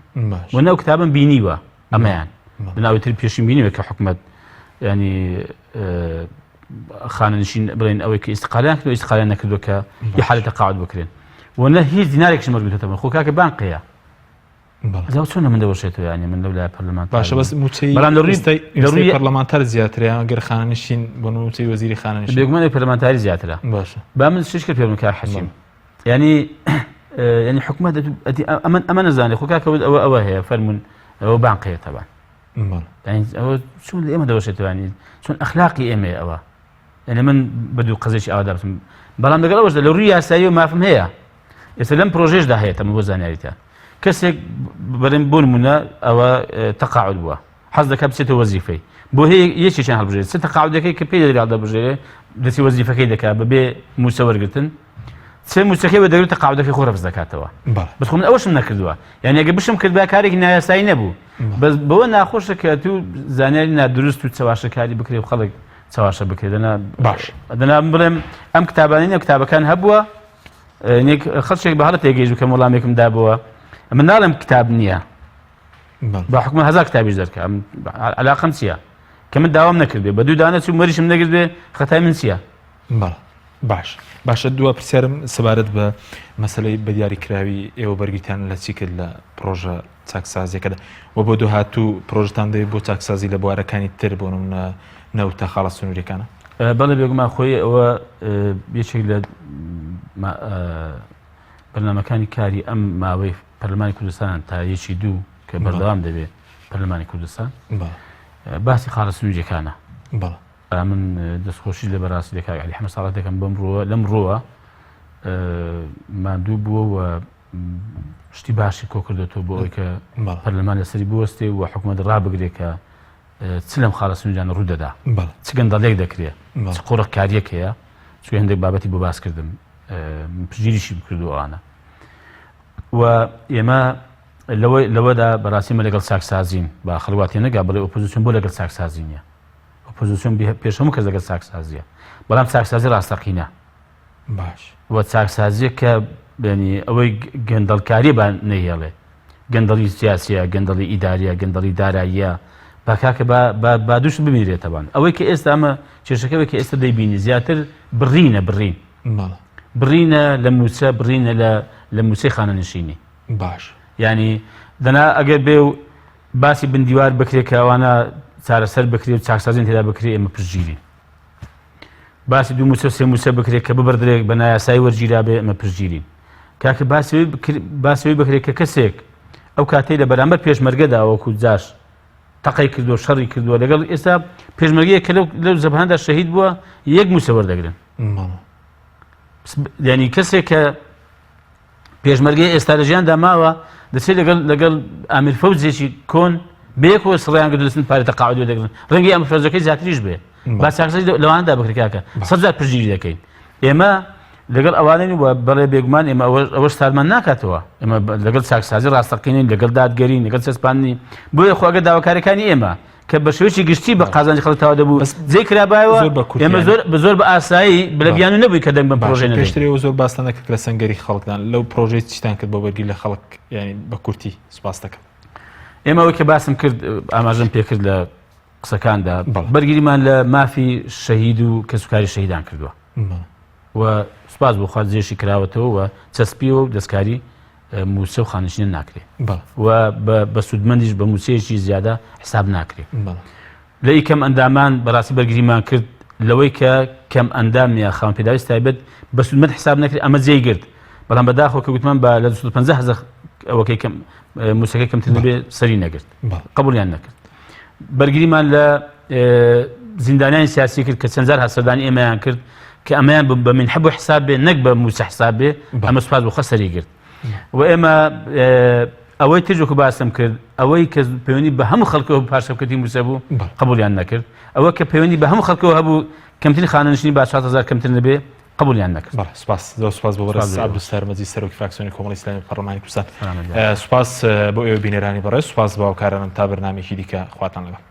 و نە ئەو کتابم بینیوە ئەمەیان بناوی تر پێشیم بینیوە کە حکومەت ینی خانەنشین بڵێن ئەوەی کە ئیستقالیان کردو ئیستقالیان نەکردووە کە حالە تەقاعد بکرێن و نە هیچ دینارێکیشم وەرگرتووەتەوە خۆ کاکە بانقەیە جا چۆن لە من دەوەشێتەوە یانی من لەو لای پەرلەمان باشە بەس موچەی بەڵام لە ڕووی لە ڕووی پەرلەمانتار زیاترە یان گەر خانەنشین بۆ موچەی وەزیری خانەنشین بێگومان پەرلەمانتاری زیاترە باشە با من شتێک پێ بڵێم کاک حەکیم یعنی یعنی حکومەت ئەمە ئەمە نەزانێ خۆ کاکە ئەوە ئەوە هەیە فەرمونون ئەوە بانقەیە تەبان ئەوە چۆن لە ئێمە دەوەشێتەوە یانی چۆن ئەخلاقی ئێمەیە ئەوە یعنی من بە دوو قەزێکی ئاوادا بچم بەڵام لەگەڵ ئەوەشدا لە ڕووی یاسایی و مافم هەیە ئێستا لەم پرۆژێشدا هەیە تەمە بۆ زانیاریتان کەسێک بەرم بۆ نمونە ئەوە تەقاعد بووە حەز دەکات بچێتە وەزیفەی بۆ هەیە یەکێکیان هەڵبژێرێت چ تەقاعودەکەی کە پێی دەدرێت هەڵدەبژێرێ دەچێت وەزیفەکەی دەکات بەبێ مووچە وەرگرتن چ مووچەکەی وەردەگرێت تەقاعودەکەی خۆ ڕەفز دەکاتەوە بەس خۆ من ئەوەشم نەکردووە یعنی ئەگەر بشم کردبا کارێکی نایاسایی نەبوو بەس بەوە ناخۆشە کە تو زانیاری نادروست و چەواشەکاری بکرێ و خەڵک چەواشە بکرێت دەنا باش دەنا بڵێم ئەم کتابانەی نێو کتابەکان هەبووە خەڵکێک بە هەڵە تێگەیشت کە وەڵامێکم دابەوە من ناڵێم کتاب نییە بە حکومە هەزار کتابیش دەرکە علاقم چییە کە من داوام نەکردێ بە دوو دانە چوو مەریشم نەگرت خەتای من چییە باش باشە دوا پرسیارم سەبارەت بە مەسلەی بەدیاریکراوی ئێوە بەرگریتان لە چی کرد لە پرۆژە چاکسازیەکەدا و بۆ داهاتوو پرۆژتان دەوێت بۆ چاکسازی لە بوارەکانی تر بۆ نمونە نەوتە خاڵە سنووریەکانە؟ بەڵێ بێگومان خۆی ئەوە یەکێک لە بەرنامەکانی کاری ئەم ماوەی پەرلەمانی کوردستان تا یەکی دوو کە بەردەوام دەبێت پەرلەمانی کوردستان باسی خاڵە سنووریەکانە من دەستخۆشی لە بەڕاستی لە کاک عەلی حەمە ساڵح دەکەم بەم ڕووە لەم ڕووە ماندوو بووە و شتی باشی کۆ کردێتەوە بۆ ئەوەی کە پەرلەمان لەسەری بوەستێ و حکوومەت ڕابگرێ کە چ لەم خاڵە سنووریانە ڕوو دەدا چ گەندەڵێک دەکرێ چ قۆرخکاریەک هەیە چ هەندێک بابەتی بۆ باس کردم پشتگیریشی بکردو ئەوانە و ئێمە لەوەدا بەڕاستی مە لەگەڵ چاکسازین با خەڵک وا تێنەگا بڵێ ئۆپۆزیسیۆن بۆ لەگەڵ چاکسازی نییە ئۆپۆزیسیۆن پێش هەموو کەس لەگەڵ چاکسازیە بەڵام چاکسازی ڕاستەقینە باش و چاکسازیە کە بێنی ئەوەی گەندەڵکاری با نەهێڵێ گەندەڵی سیاسیە گەندەڵی ئیداریە گەندەڵی داراییە با کاکە با با با دووش بمیرێتەوان ئەوەی کە ئێستا ئەمە کێشەکەوەی کە ئێستا دەیبینی زیاتر بڕینە بڕین بڕینە لە موچە بڕینە لە لە موچەی خانەنشینی باش ینی دەنا ئەگەر بێ و باسی بندیوار بکرێت کە ئەوانە چارەسەر بکرێت و چاکسازیان تێدا بکرێت ئێمە پشتگیرین باسی دوو موچە سێ موچە بکرێت کە ببردرێت بە نایاسایی وەرگیرا بێ ئێمە پشتگیرین کاکە باسی باسی بکرێت کە کەسێک ئەو کاتەی لە بەرامبەر پێشمەرگەدا وەکو جاش تەقەی کردووە شەڕی کردووە لەگەڵ ئێستا پێشمەرگەیە کە لەو زەبهاندا شەهید بووە یەک موچە وەردەگرن یعنی کەسێک کە پێشمەرگەی ئێستا لە ژیاندا ماوە دەچێت لەگەڵ لەگەڵ ئامیر فەوجێکی کۆن بەیەکەوە سڕیان گرت دەچن پارەی تەقاعد وەردەگرن ڕەنگی ئەم فەوجەکەی زیاتریش بێ با چاکسازی لەواندا بکرێت کاکە سەد جار پشتگیری دەکەین ئێمە لەگەڵ ئەوانەین و بەڵێ بێگومان ئێمە ئەوەش سارمان ناکاتەوە ئێمە لەگەڵ چاکسازی ڕاستەقینین لەگەڵ دادگەرین لەگەڵ چەسپاندنی بۆیە خۆ ئەگەر داواکاریەکانی ئێمە کە بە شێوەیەکی گشتی بە قازانجی خەڵک تەواو دەبوو جێ کرابایەوە زۆر بە کورتی ئێمە یانی. زۆر بە زۆر بە ئاسایی بلە بیانوو نەبووی کە دەنگ بەم باشە پرۆژەی نەدەین. پێشتر ئێوە زۆر باستان دەکرد لە سەنگەری خەڵکدان لەو پرۆژەی چیتان کرد بۆ بەرگری لە خەڵک یانی بە کورتی سوپاس دەکەم. ئێمە ئەوەی کە باسم کرد ئاماژەم پێکرد لە قسەکاندا بەڵێ. بەرگریمان لە مافی شەهید و کەسوکاری شەهیدان کردووە بەڵێ. و سوپاس بۆ خوا جێشی کراوەتەوە و چەسپیوە و دەستکاری مووچە و خانەنشینە ناکرێ و بە سوودمەندیش بە مووچەیەکی زیادە حساب ناکرێ. لە ئی کەم ئەندامان بەڕاستی بەرگریمان کرد لەوەی کە کەم ئەندام یا خاوەن پێداویست تایبەت بە سوودمەند حساب نەکرێت ئەمە جێی گرت بەڵام بەداخەوە کە گوتمان بە لە 250 هەزار ئەوەکەی کەم مووچەکەی کەمتر نەبێ سەری نەگرت قبولیان نەکرد. بەرگریمان لە زیندانیانی سیاسی کرد کە چەند جار هەسەردانی ئێمەیان کرد کە ئەمەیان بە مینحە بۆ حساب بێ نەک بە مووچە حساب بێ ئەمە سوپاس بۆ خوا سەری گرت و ئێمە ئەوەی تر وەکو باسم کرد ئەوەی کە پەیوەندی بە هەموو خەڵکەوە پاشەکەتی مووچە بوو قبولیان نەکرد ئەوە کە پەیوەندی بە هەموو خەڵکەوە هەبوو کەمترین خانەنشینی با 4000 کەمتر نەبێ قبولیان نەکرد. بەڵێ سوپاس زۆر سوپاس بۆ بەڕێز عەبدولستار مەجید سەرۆکی فراکسیۆنی کۆمەڵی ئیسلامی پەرلەمانی کوردستان سوپاس بۆ ئێوە بینەرانی بەڕێز سوپاس بۆ هاوکارانم تا بەرنامەیەکی دیکە خواتان لەگەڵ.